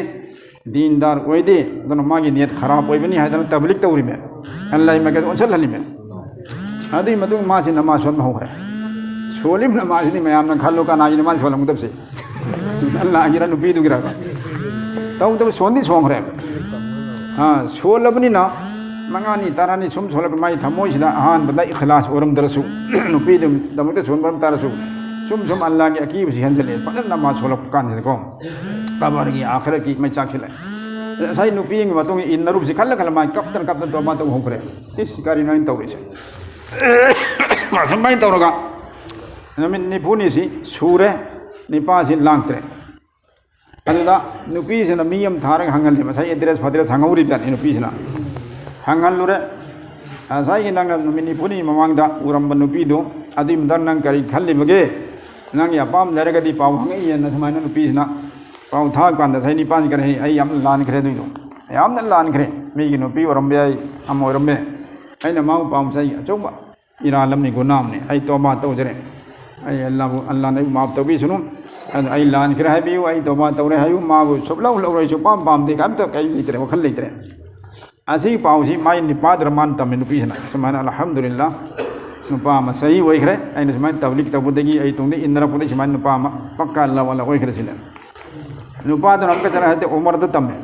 ꯗꯤꯟꯗꯥꯔ ꯑꯣꯏꯗꯦ, ꯑꯗꯨꯅ ꯃꯥꯒꯤ ꯅꯤꯌꯠ ꯈꯔꯥꯞ ꯑꯣꯏꯕꯅꯤ ꯍꯥꯏꯗꯅ ꯇꯕ꯭ꯂꯤꯛ ꯇꯧꯔꯤꯃꯦ꯫ ꯑꯜꯂꯥꯍꯤ ꯃꯥꯏꯀꯩꯗ ꯑꯣꯟꯁꯤꯜꯍꯜꯂꯤꯃꯦ꯫ ꯑꯗꯨꯒꯤ ꯃꯇꯨꯡ ꯃꯥꯁꯤ ꯅꯃꯥꯖ ꯁꯣꯟꯕ ꯍꯧꯈ꯭ꯔꯦ꯫ ꯁꯣꯜꯂꯤꯕ ꯅꯃꯥꯖꯁꯤꯗꯤ ꯃꯌꯥꯝꯅ ꯈꯜꯂꯨ, ꯀꯅꯥꯒꯤ ꯅꯃꯥꯖ ꯁꯣꯜꯂꯝꯒꯗꯕꯁꯦ? ꯑꯜꯂꯥꯍꯒꯤꯔ ꯅꯨꯄꯤꯗꯨꯒꯤꯔ? ꯇꯧꯗꯕ, ꯁꯣꯟꯗꯤ ꯁꯣꯟꯈ꯭ꯔꯦ꯫ ꯑꯥ, ꯁꯣꯜꯂꯕꯅꯤꯅ ꯃꯉꯥꯅꯤ ꯇꯔꯥꯅꯤ ꯁꯨꯝ ꯁꯣꯜꯂꯛꯄ, ꯃꯥꯒꯤ ꯊꯃꯣꯏꯁꯤꯗ ꯑꯍꯥꯟꯕꯗ ꯏꯈꯂꯥꯁ ꯑꯣꯏꯔꯝꯗ꯭ꯔꯁꯨ, ꯅꯨꯄꯤꯗꯨꯒꯤꯗꯃꯛꯇ ꯁꯣꯟꯕ ꯑꯣꯏꯔꯝ ꯇꯥꯔꯁꯨ, ꯁꯨꯝ ꯁꯨꯝ ꯑꯜꯂꯥꯍꯒꯤ ꯑꯀꯤꯕꯁꯤ ꯍꯦꯟꯖꯜꯂꯛꯑꯦ꯫ ꯐꯖꯅ ꯅꯃꯥꯖ ꯁꯣꯜꯂꯛꯄ ꯀꯥꯟꯁꯤꯗꯀꯣ, ꯀꯕꯔꯒꯤ ꯑꯥꯈꯔꯠꯀꯤ ꯃꯩꯆꯥꯛꯁꯤꯜꯂꯦ꯫ ꯉꯁꯥꯏ ꯅꯨꯄꯤ ꯑꯃꯒꯤ ꯃꯇꯨꯡ ꯏꯟꯅꯔꯨꯕꯁꯤ ꯈꯜꯂ ꯈꯜꯂ ꯃꯥ ꯀꯞꯇꯅ ꯀꯞꯇꯅ ꯇꯧꯔ ꯃꯥ ꯇꯧꯕ ꯍꯧꯈ꯭ꯔꯦ꯫ ꯏꯁ, ꯀꯔꯤꯅꯣ ꯑꯩꯅ ꯇꯧꯔꯤꯁꯦ? ꯑꯁꯨꯃꯥꯏꯅ ꯇꯧꯔꯒ ꯅꯨꯃꯤꯠ ꯅꯤꯐꯨꯅꯤꯁꯤ ꯁꯨꯔꯦ꯫ ꯅꯤꯄꯥꯁꯤ ꯂꯥꯛꯇ꯭ꯔꯦ꯫ ꯑꯗꯨꯗ ꯅꯨꯄꯤꯁꯤꯅ ꯃꯤ ꯑꯃ ꯊꯥꯔꯒ ꯍꯪꯍꯜꯂꯤ꯫ ꯉꯁꯥꯏ ꯑꯦꯗ꯭ꯔꯦꯁ ꯐꯗ꯭ꯔꯦꯁ ꯍꯪꯍꯧꯔꯤꯕꯖꯥꯠꯅꯤ ꯅꯨꯄꯤꯁꯤꯅ꯫ ꯍꯪꯍꯜꯂꯨꯔꯦ꯫ ꯉꯁꯥꯏꯒꯤ ꯅꯪꯅ ꯅꯨꯃꯤꯠ ꯅꯤꯐꯨꯅꯤ ꯃꯃꯥꯡꯗ ꯎꯔꯝꯕ ꯅꯨꯄꯤꯗꯨ, ꯑꯗꯨꯒꯤ ꯃꯇꯥꯡꯗ ꯅꯪ ꯀꯔꯤ ꯈꯜꯂꯤꯕꯒꯦ? ꯅꯪꯒꯤ ꯑꯄꯥꯝꯕ ꯂꯩꯔꯒꯗꯤ ꯄꯥꯎ ꯍꯪꯉꯛꯏꯅ ꯁꯨꯃꯥꯏꯅ ꯅꯨꯄꯤꯁꯤꯅ ꯄꯥꯎ ꯊꯥꯔꯀꯥꯟꯗ ꯉꯁꯥꯏ ꯅꯤꯄꯥꯁꯤ ꯀꯔꯤ ꯍꯥꯏ? "ꯑꯩ ꯌꯥꯝꯅ ꯂꯥꯟꯈ꯭ꯔꯦ ꯑꯗꯨꯏꯗꯣ꯫ ꯌꯥꯝꯅ ꯂꯥꯟꯈ꯭ꯔꯦ꯫ ꯃꯤꯒꯤ ꯅꯨꯄꯤ ꯑꯣꯏꯔꯝꯕ ꯌꯥꯏ, ꯑꯃ ꯑꯣꯏꯔꯝꯕ ꯌꯥꯏ꯫ ꯑꯩꯅ ꯃꯥꯕꯨ ꯄꯥꯝꯖꯩ, ꯑꯆꯧꯕ ꯏꯔꯥꯜ ꯑꯃꯅꯤ, ꯒꯨꯅꯥ ꯑꯃꯅꯤ꯫ ꯑꯩ ꯇꯣꯕꯥ ꯇꯧꯖꯔꯦ꯫ ꯑꯩ ꯑꯜꯂꯥꯕꯨ, ꯑꯜꯂꯥꯅ ꯑꯩꯕꯨ ꯃꯥꯐ ꯇꯧꯕꯤꯁꯅꯨ꯫ ꯑꯗꯨ ꯑꯩ ꯂꯥꯟꯈ꯭ꯔꯦ ꯍꯥꯏꯕꯤꯌꯨ, ꯑꯩ ꯇꯣꯕꯥ ꯇꯧꯔꯦ ꯍꯥꯏꯌꯨ꯫ ꯃꯥꯕꯨ ꯁꯨꯞꯂꯧ ꯂꯧꯔꯣꯏ, ꯁꯨꯞꯄꯥꯝ ꯄꯥꯝꯗꯦ, ꯀꯩꯝꯇ ꯀꯩ ꯂꯩꯇ꯭ꯔꯦ, ꯋꯥꯈꯜ ꯂꯩꯇ꯭ꯔꯦ"꯫ ꯑꯁꯤꯒꯤ ꯄꯥꯎꯁꯤ ꯃꯥꯏ ꯅꯤꯄꯥꯗꯨꯗ ꯃꯥꯅ ꯇꯝꯃꯤ ꯅꯨꯄꯤꯁꯤꯅ꯫ ꯁꯨꯃꯥꯏꯅ, "ꯑꯜꯍꯝꯗꯨꯂꯤꯜꯂꯥ, ꯅꯨꯄꯥ ꯑꯃ ꯁꯍꯤ ꯑꯣꯏꯈ꯭ꯔꯦ꯫ ꯑꯩꯅ ꯁꯨꯃꯥꯏꯅ ꯇꯕ꯭ꯂꯤꯛ ꯇꯧꯕꯗꯒꯤ, ꯑꯩ ꯇꯨꯡꯗ ꯏꯟꯅꯔꯛꯄꯗꯒꯤ ꯁꯨꯃꯥꯏꯅ ꯅꯨꯄꯥ ꯑꯃ ꯄꯛꯀꯥ ꯑꯜꯂꯥ ꯋꯥꯂꯥ ꯑꯣꯏꯈ꯭ꯔꯦ" ꯁꯤꯅꯦ꯫ ꯅꯨꯄꯥꯗꯨꯅ ꯑꯃꯨꯛꯀ ꯆꯠꯂ ꯍꯥꯏꯗꯤ ꯎꯃꯔꯗ ꯇꯝꯃꯦ꯫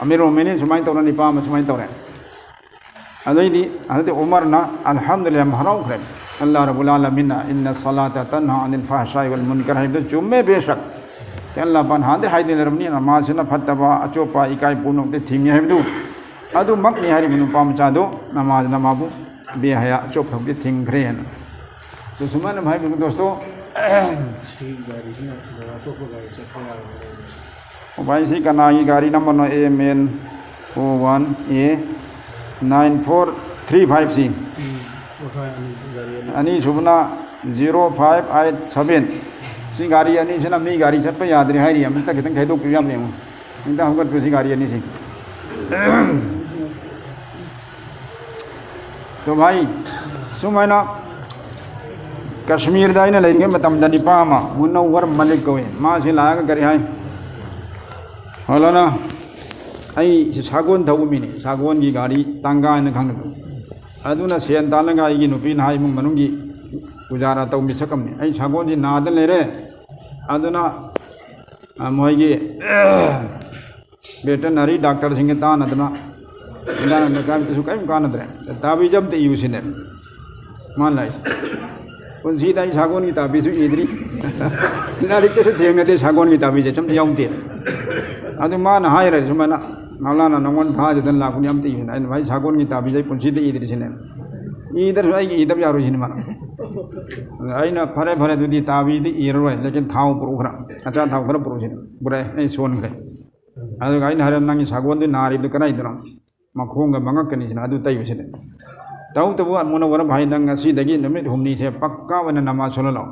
ꯑꯃꯤꯔ ꯃꯣꯃꯤꯅꯤꯟ ꯁꯨꯃꯥꯏꯅ ꯇꯧꯔ, ꯅꯤꯄꯥ ꯑꯃ ꯁꯨꯃꯥꯏꯅ ꯇꯧꯔꯦ꯫ ꯑꯗꯩꯗꯤ ꯍꯖꯔꯠ ꯎꯃꯔꯅ ꯑꯜꯍꯝꯗꯨꯂꯤꯜꯂꯥꯍ ꯌꯥꯝ ꯍꯔꯥꯎꯈ꯭ꯔꯦ꯫ "ꯑꯜꯂꯥꯍ ꯔꯕꯨꯜ ꯑꯥꯂꯃꯤꯟꯅ 'ꯏꯟꯅ ꯁꯂꯥꯇ ꯇꯟꯍꯥ ꯑꯅꯤꯜ ꯐꯍꯁꯥꯏ ꯋꯜ ꯃꯨꯟꯀꯔ' ꯍꯥꯏꯕꯗꯨ ꯆꯨꯝꯃꯦ, ꯕꯦꯁꯛ꯫ ꯑꯜꯂꯥꯍ ꯄꯥꯛꯅ ꯍꯥꯟꯅꯗꯩ ꯍꯥꯏꯗꯨꯅ ꯂꯩꯔꯕꯅꯤ, ꯅꯃꯥꯖꯁꯤꯅ ꯐꯠꯇꯕ, ꯑꯆꯣꯞꯄ, ꯏꯀꯥꯏ ꯄꯨꯝꯅꯃꯛꯇ ꯊꯤꯡꯉꯤ ꯍꯥꯏꯕꯗꯨ ꯑꯗꯨꯃꯛꯅꯤ" ꯍꯥꯏꯔꯤꯕ ꯅꯨꯄꯥ ꯃꯆꯥꯗꯨ ꯅꯃꯥꯖꯅ ꯃꯥꯕꯨ ꯕꯦꯍꯌꯥ, ꯑꯆꯣꯞꯄ ꯊꯕꯛꯇ ꯊꯤꯡꯈ꯭ꯔꯦ ꯍꯥꯏꯅ꯫ ꯑꯗꯨ ꯁꯨꯃꯥꯏꯅ ꯍꯥꯏꯕꯤꯌꯨ ꯗꯣꯁꯇꯣ꯫ ꯁꯤ ꯒꯥꯔꯤꯁꯤꯅ ꯑꯇꯣꯞꯄ ꯒꯥꯔꯤ ꯆꯠꯄ ꯌꯥꯔꯣꯏ꯫ ꯑꯣ ꯚꯥꯏ, ꯁꯤ ꯀꯅꯥꯒꯤ ꯒꯥꯔꯤ ꯅꯝꯕꯔꯅꯣ? ꯑꯦꯝ ꯑꯦꯟ ꯑꯣ ꯋꯥꯟ ꯑꯦ ꯅꯥꯏꯟ ꯐꯣꯔ ꯊ꯭ꯔꯤ ꯐꯥꯏꯚ ꯁꯤ꯫ ꯎꯝ, ꯑꯣ, ꯍꯣꯏ, ꯑꯅꯤ, ꯒꯥꯔꯤ ꯑꯅꯤ꯫ ꯑꯅꯤꯁꯨꯕꯅ ꯖꯤꯔꯣ ꯐꯥꯏꯚ ꯑꯩꯠ ꯁꯚꯦꯟ꯫ ꯁꯤ ꯒꯥꯔꯤ ꯑꯅꯤꯁꯤꯅ ꯃꯤ ꯒꯥꯔꯤ ꯆꯠꯄ ꯌꯥꯗ꯭ꯔꯦ ꯍꯥꯏꯔꯤ꯫ ꯑꯝꯇ ꯈꯤꯇꯪ ꯈꯥꯏꯗꯣꯛꯄꯤꯌꯨ ꯌꯥꯝ ꯌꯦꯡꯉꯨ꯫ ꯑꯝꯇ ꯍꯧꯒꯠꯄꯤꯌꯨ ꯁꯤ ꯒꯥꯔꯤ ꯑꯅꯤꯁꯤ꯫ ꯇꯣ ꯚꯥꯏ, ꯁꯨꯃꯥꯏꯅ ꯀꯥꯁꯃꯤꯔꯗ ꯑꯩꯅ ꯂꯩꯔꯤꯉꯩ ꯃꯇꯝꯗ ꯅꯤꯄꯥ ꯑꯃ, ꯃꯨꯅꯧꯋꯔ ꯃꯂꯤꯛ ꯀꯧꯏ, ꯃꯥꯁꯤ ꯂꯥꯛꯑꯒ ꯀꯔꯤ ꯍꯥꯏ, "ꯃꯧꯂꯥꯅꯥ, ꯑꯩ ꯁꯤ ꯁꯥꯒꯣꯟ ꯊꯧꯕ ꯃꯤꯅꯤ, ꯁꯥꯒꯣꯟꯒꯤ ꯒꯥꯔꯤ ꯇꯥꯡꯒꯥ ꯍꯥꯏꯅ ꯈꯪꯅꯕ, ꯑꯗꯨꯅ ꯁꯦꯟ ꯇꯥꯜꯂꯒ ꯑꯩꯒꯤ ꯅꯨꯄꯤ ꯅꯍꯥ ꯏꯃꯨꯡ ꯃꯅꯨꯡꯒꯤ ꯒꯨꯖꯥꯔꯥ ꯇꯧ ꯃꯤꯁꯛ ꯑꯃꯅꯤ꯫ ꯑꯩ ꯁꯥꯒꯣꯟꯁꯤ ꯅꯥꯗ ꯂꯩꯔꯦ, ꯑꯗꯨꯅ, ꯑ, ꯃꯣꯏꯒꯤ ꯚꯦꯇꯅꯔꯤ ꯗꯥꯛꯇꯔꯁꯤꯡꯒ ꯇꯥꯟꯅꯗꯅ ꯍꯤꯗꯥꯛ ꯂꯥꯡꯊꯛ ꯀꯔꯤꯝꯇꯁꯨ ꯀꯔꯤꯝ ꯀꯥꯟꯅꯗ꯭ꯔꯦ꯫ ꯇꯥꯕꯤꯖ ꯑꯝꯇ ꯏꯌꯨ ꯁꯤꯅꯦ ꯃꯥꯅ ꯂꯥꯛꯏꯁꯦ꯫ ꯄꯨꯟꯁꯤꯗ ꯑꯩ ꯁꯥꯒꯣꯟꯒꯤ ꯇꯥꯕꯤꯁꯨ ꯏꯗ꯭ꯔꯤ, ꯂꯥꯏꯔꯤꯛꯇꯁꯨ ꯊꯦꯡꯅꯗꯦ, ꯁꯥꯒꯣꯟꯒꯤ ꯇꯥꯕꯤꯁꯦ ꯑꯝꯇ ꯌꯥꯎꯗꯦ꯫ ꯑꯗꯨ ꯃꯥꯅ ꯍꯥꯏꯔꯦ ꯁꯨꯃꯥꯏꯅ, "ꯃꯧꯂꯥꯅꯥ, ꯅꯉꯣꯟꯗ ꯊꯥꯖꯗꯅ ꯂꯥꯛꯄꯅꯤ, ꯑꯝꯇ ꯏꯌꯨ ꯁꯤꯅꯦ"꯫ ꯑꯩꯅ, "ꯚꯥꯏ, ꯁꯥꯒꯣꯟꯒꯤ ꯇꯥꯕꯤꯁꯦ ꯑꯩ ꯄꯨꯟꯁꯤꯗ ꯏꯗ꯭ꯔꯤ ꯁꯤꯅꯦ, ꯏꯗ꯭ꯔꯁꯨ ꯑꯩꯒꯤ ꯏꯗꯕ ꯌꯥꯔꯣꯏ" ꯁꯤꯅꯤ ꯃꯥꯅ꯫ ꯑꯗ ꯑꯩꯅ, "ꯐꯔꯦ, ꯐꯔꯦ, ꯑꯗꯨꯗꯤ ꯇꯥꯕꯤꯗꯤ ꯏꯔꯔꯣꯏ, ꯂꯦꯀꯤꯟ ꯊꯥꯎ ꯄꯨꯔꯛꯎ ꯈꯔ, ꯑꯆꯥ ꯊꯥꯎ ꯈꯔ ꯄꯨꯔꯛꯎ" ꯁꯤꯅꯤ꯫ ꯄꯨꯔꯛꯑꯦ, ꯑꯩ ꯁꯣꯟꯈ꯭ꯔꯦ꯫ ꯑꯗꯨꯒ ꯑꯩꯅ ꯍꯥꯏꯔꯦ, "ꯅꯪꯒꯤ ꯁꯥꯒꯣꯟꯗꯨ ꯅꯥꯔꯤꯕꯗꯨ ꯀꯗꯥꯏꯗꯅꯣ?" "ꯃꯈꯣꯡꯒ ꯃꯉꯛꯀꯅꯤ" ꯁꯤꯅ, "ꯑꯗꯨ ꯇꯩꯌꯨ" ꯁꯤꯅꯤ꯫ ꯇꯧꯕꯇꯕꯨ ꯃꯨꯅꯧꯋꯔ ꯚꯥꯏ, ꯅꯪ ꯉꯁꯤꯗꯒꯤ ꯅꯨꯃꯤꯠ ꯍꯨꯝꯅꯤꯁꯦ ꯄꯛꯀꯥ ꯑꯣꯏꯅ ꯅꯃꯥꯖ ꯁꯣꯜꯍꯜꯂꯣ꯫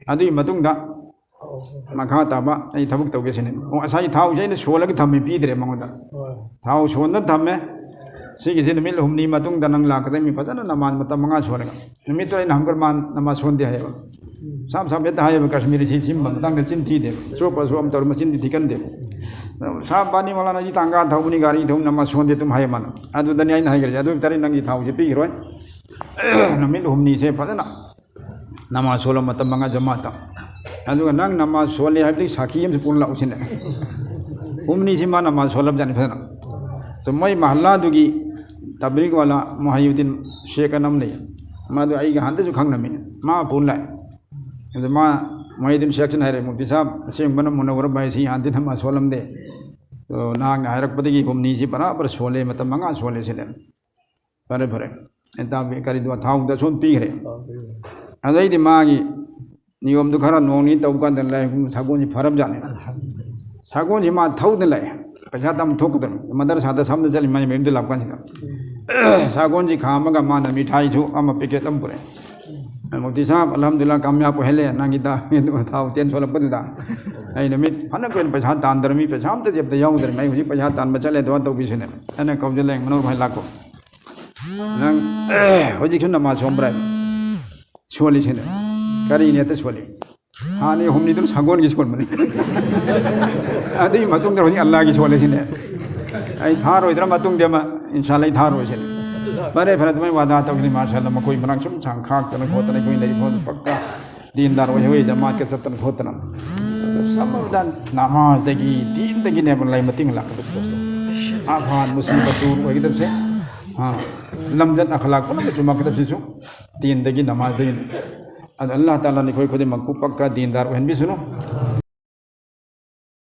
ꯑꯗꯨꯒꯤ ꯃꯇꯨꯡꯗ ꯃꯈꯥ ꯇꯥꯕ ꯑꯩ ꯊꯕꯛ ꯇꯧꯒꯦ ꯁꯤꯅꯤ꯫ ꯑꯣ, ꯉꯁꯥꯏ ꯊꯥꯎꯁꯦ ꯑꯩꯅ ꯁꯣꯜꯂꯒ ꯊꯝꯃꯤ, ꯄꯤꯗ꯭ꯔꯦ ꯃꯉꯣꯟꯗ꯫ ꯍꯣꯏ꯫ ꯊꯥꯎ ꯁꯣꯟꯗꯅ ꯊꯝꯃꯦ꯫ ꯁꯤꯒꯤꯁꯤ ꯅꯨꯃꯤꯠ ꯍꯨꯝꯅꯤ ꯃꯇꯨꯡꯗ ꯅꯪ ꯂꯥꯛꯀꯗꯕꯅꯤ, ꯐꯖꯅ ꯅꯃꯥꯖ ꯃꯇꯝ ꯃꯉꯥ ꯁꯣꯜꯂꯒ꯫ ꯅꯨꯃꯤꯠꯇꯣ ꯑꯩꯅ ꯍꯪꯕꯗ ꯃꯥ ꯅꯃꯥꯖ ꯁꯣꯟꯗꯦ ꯍꯥꯏꯌꯦꯕ꯫ ꯁꯥꯞ ꯁꯥꯞ ꯍꯦꯛꯇ ꯍꯥꯏꯌꯦꯕ, ꯀꯥꯁꯃꯤꯔꯤꯁꯤ ꯁꯤꯒꯨꯝꯕ ꯃꯇꯥꯡꯗ ꯆꯤꯟ ꯊꯤꯗꯦꯕ꯫ ꯑꯆꯣꯞꯄ ꯑꯆꯣꯞꯄ ꯑꯃ ꯇꯧꯔ ꯃꯆꯤꯟꯗꯤ ꯊꯤꯒꯟꯗꯦꯕ꯫ "ꯁꯥꯞ ꯕꯥꯅꯤ ꯃꯧꯂꯥꯅꯥ, ꯑꯩ ꯇꯥꯡꯒꯥ ꯊꯧꯕꯅꯤ, ꯒꯥꯔꯤ ꯊꯧꯕ, ꯅꯃꯥꯖ ꯁꯣꯟꯗꯦ" ꯑꯗꯨꯝ ꯍꯥꯏꯌꯦ ꯃꯥꯅ꯫ ꯑꯗꯨꯗꯅꯤ ꯑꯩꯅ ꯍꯥꯏꯈ꯭ꯔꯤꯁꯦ, "ꯑꯗꯨ ꯑꯣꯏꯕ ꯇꯥꯔꯗꯤ ꯅꯪꯒꯤ ꯊꯥꯎꯁꯦ ꯄꯤꯈꯤꯔꯣꯏ꯫ ꯅꯨꯃꯤꯠ ꯍꯨꯝꯅꯤꯁꯦ ꯐꯖꯅ ꯅꯃꯥꯖ ꯁꯣꯜꯂ ꯃꯇꯝ ꯃꯉꯥ ꯖꯃꯥꯇ꯫ ꯑꯗꯨꯒ ꯅꯪ ꯅꯃꯥꯖ ꯁꯣꯜꯂꯦ ꯍꯥꯏꯕꯗꯨꯒꯤ ꯁꯥꯈꯤ ꯑꯃꯁꯨ ꯄꯨꯔ ꯂꯥꯛꯎ" ꯁꯤꯅꯦ꯫ ꯍꯨꯝꯅꯤꯁꯤ ꯃꯥ ꯅꯃꯥꯖ ꯁꯣꯜꯂꯕꯖꯥꯠꯅꯤ ꯐꯖꯅ꯫ ꯑꯗꯣ ꯃꯣꯏ ꯃꯍꯜꯂꯥꯗꯨꯒꯤ ꯇꯕ꯭ꯂꯤꯒ ꯋꯥꯂꯥ ꯃꯣꯍꯥꯌꯨꯗꯤꯟ ꯁꯦꯈ ꯑꯅ ꯑꯃ ꯂꯩ꯫ ꯃꯥꯗꯨ ꯑꯩꯒ ꯍꯥꯟꯅꯗꯁꯨ ꯈꯪꯅꯕ ꯃꯤꯅꯤ꯫ ꯃꯥ ꯄꯨꯔ ꯂꯥꯛꯑꯦ꯫ ꯑꯗꯨ ꯃꯥ ꯃꯣꯍꯥꯌꯨꯗꯤꯟ ꯁꯦꯈꯁꯤꯅ ꯍꯥꯏꯔꯦ, "ꯃꯨꯐꯇꯤ ꯁꯥꯍꯕ, ꯑꯁꯦꯡꯕꯅ ꯃꯨꯅꯧꯋꯔ ꯚꯥꯏꯁꯤ ꯍꯥꯟꯅꯗꯤ ꯅꯃꯥꯖ ꯁꯣꯜꯂꯝꯗꯦ꯫ ꯑꯗꯣ ꯅꯍꯥꯛꯅ ꯍꯥꯏꯔꯛꯄꯗꯒꯤ ꯍꯨꯝꯅꯤꯁꯤ ꯕꯔꯥꯕꯔ ꯁꯣꯜꯂꯦ, ꯃꯇꯝ ꯃꯉꯥ ꯁꯣꯜꯂꯦ" ꯁꯤꯅꯦ꯫ ꯐꯔꯦ, ꯐꯔꯦ꯫ ꯑꯩ ꯇꯥꯕꯤ-, ꯀꯔꯤꯗꯣ, ꯊꯥꯎꯗ ꯁꯨꯝ ꯄꯤꯈ꯭ꯔꯦ꯫ ꯑꯗꯩꯗꯤ ꯃꯥꯒꯤ ꯅꯤꯌꯣꯝꯗꯨ ꯈꯔ ꯅꯣꯡ ꯅꯤꯅꯤ ꯇꯧꯕ ꯀꯥꯟꯗ ꯂꯥꯛꯑꯦ, ꯁꯥꯒꯣꯟꯁꯤ ꯐꯔꯕꯖꯥꯠꯅꯤ꯫ ꯁꯥꯒꯣꯟꯁꯤ ꯃꯥ ꯊꯧꯗꯅ ꯂꯥꯛꯑꯦ꯫ ꯄꯩꯁꯥ ꯇꯝ ꯊꯣꯛꯀꯗꯕꯅꯤ꯫ ꯃꯗꯔꯁꯥꯗ ꯁꯝꯅ ꯆꯠꯂꯤ ꯃꯥꯏ ꯃꯌꯨꯝꯗ ꯂꯥꯛꯄ ꯀꯥꯟꯁꯤꯗ꯫ ꯁꯥꯒꯣꯟꯁꯤ ꯈꯥꯝꯃꯒ ꯃꯥꯅ ꯃꯤꯊꯥꯏꯁꯨ ꯑꯃ ꯄꯦꯀꯦꯠ ꯑꯃ ꯄꯨꯔꯛꯑꯦ꯫ "ꯃꯨꯐꯇꯤ ꯁꯥꯍꯕ, ꯑꯜꯍꯝꯗꯨꯂꯤꯜꯂꯥꯍ, ꯀꯥꯃꯌꯥꯕ ꯑꯣꯏꯍꯜꯂꯦ, ꯅꯪꯒꯤ ꯗꯥ-, ꯊꯥꯎ ꯇꯦꯟ ꯁꯣꯜꯂꯛꯄꯗꯨꯗ꯫ ꯑꯩ ꯅꯨꯃꯤꯠ ꯐꯅ ꯀꯨꯏꯅ ꯄꯩꯁꯥ ꯇꯥꯟꯗ꯭ꯔꯃꯤ, ꯄꯩꯁꯥ ꯑꯝꯇ ꯖꯦꯕꯇ ꯌꯥꯎꯗ꯭ꯔꯃꯤ, ꯑꯩ ꯍꯧꯖꯤꯛ ꯄꯩꯁꯥ ꯇꯥꯟꯕ ꯆꯠꯂꯦ, ꯗꯨꯋꯥ ꯇꯧꯕꯤꯁꯤꯅꯦ"꯫ ꯑꯩꯅ ꯀꯧꯁꯤꯜꯂꯦ, "ꯃꯅꯣꯍꯔ ꯚꯥꯏ ꯂꯥꯛꯈꯣ"꯫ ꯅꯪ ꯍꯧꯖꯤꯛꯁꯨ ꯅꯃꯥꯖ ꯁꯣꯟꯕ꯭ꯔꯥ? ꯁꯣꯜꯂꯤꯁꯤꯅꯦ꯫ ꯀꯔꯤꯅꯦ ꯑꯇ ꯁꯣꯜꯂꯤ? ꯍꯥꯟꯅ ꯍꯨꯝꯅꯤꯗꯨꯅ ꯁꯒꯣꯜꯒꯤ ꯁꯣꯟꯕꯅꯤ꯫ ꯑꯗꯨꯒꯤ ꯃꯇꯨꯡꯗ ꯍꯧꯖꯤꯛ ꯑꯜꯂꯥꯒꯤ ꯁꯣꯜꯂꯤꯁꯤꯅꯦ꯫ ꯑꯩ ꯊꯥꯔꯣꯏꯗ꯭ꯔꯥ ꯃꯇꯨꯡꯗꯤ ꯑꯃ, ꯏꯟꯁꯥ ꯑꯜꯂꯥ ꯑꯩ ꯊꯥꯔꯣꯏꯁꯤꯅꯦ꯫ ꯐꯔꯦ, ꯐꯔꯦ, ꯑꯗꯨꯃꯥꯏꯅ ꯋꯥꯗꯥ ꯇꯧꯁꯤ, ꯃꯥꯁꯥ ꯑꯜꯂꯥ, ꯃꯈꯣꯏ ꯃꯔꯥꯡ ꯁꯨꯝ ꯁꯥꯡ ꯈꯥꯛꯇꯅ ꯈꯣꯠꯇꯅ ꯑꯩꯈꯣꯏ ꯂꯩꯔꯤꯕ ꯐꯥꯎꯗ ꯄꯛꯀ ꯗꯤꯟꯗꯥꯔ ꯑꯣꯏ, ꯑꯩꯈꯣꯏ ꯖꯃꯥꯠꯀ ꯆꯠꯇꯅ ꯈꯣꯠꯇꯅ꯫ ꯁꯝꯃꯕꯗ ꯅꯃꯥꯖꯗꯒꯤ, ꯗꯤꯟꯗꯒꯤꯅꯦꯕ ꯂꯩ ꯃꯇꯤꯡ ꯂꯥꯛꯀꯗꯕꯁꯦ꯫ ꯑꯐꯥꯟ ꯃꯨꯁꯤꯕꯠ ꯗꯨꯔ ꯑꯣꯏꯒꯗꯕꯁꯦ꯫ ꯑ, ꯂꯝꯖꯠ ꯑꯈꯂꯥꯛ ꯄꯨꯝꯅꯃꯛ ꯆꯨꯝꯃꯛꯀꯗꯕꯁꯤꯁꯨ ꯗꯤꯟꯗꯒꯤ, ꯅꯃꯥꯖꯗꯒꯤ꯫ ꯑꯗꯣ ꯑꯜꯂꯥꯍ ꯇꯥꯂꯥꯅ ꯑꯩꯈꯣꯏ ꯈꯨꯗꯤꯡꯃꯛꯄꯨ ꯄꯛꯀ ꯗꯤꯟꯗꯥꯔ ꯑꯣꯏꯍꯟꯕꯤꯁꯅꯨ꯫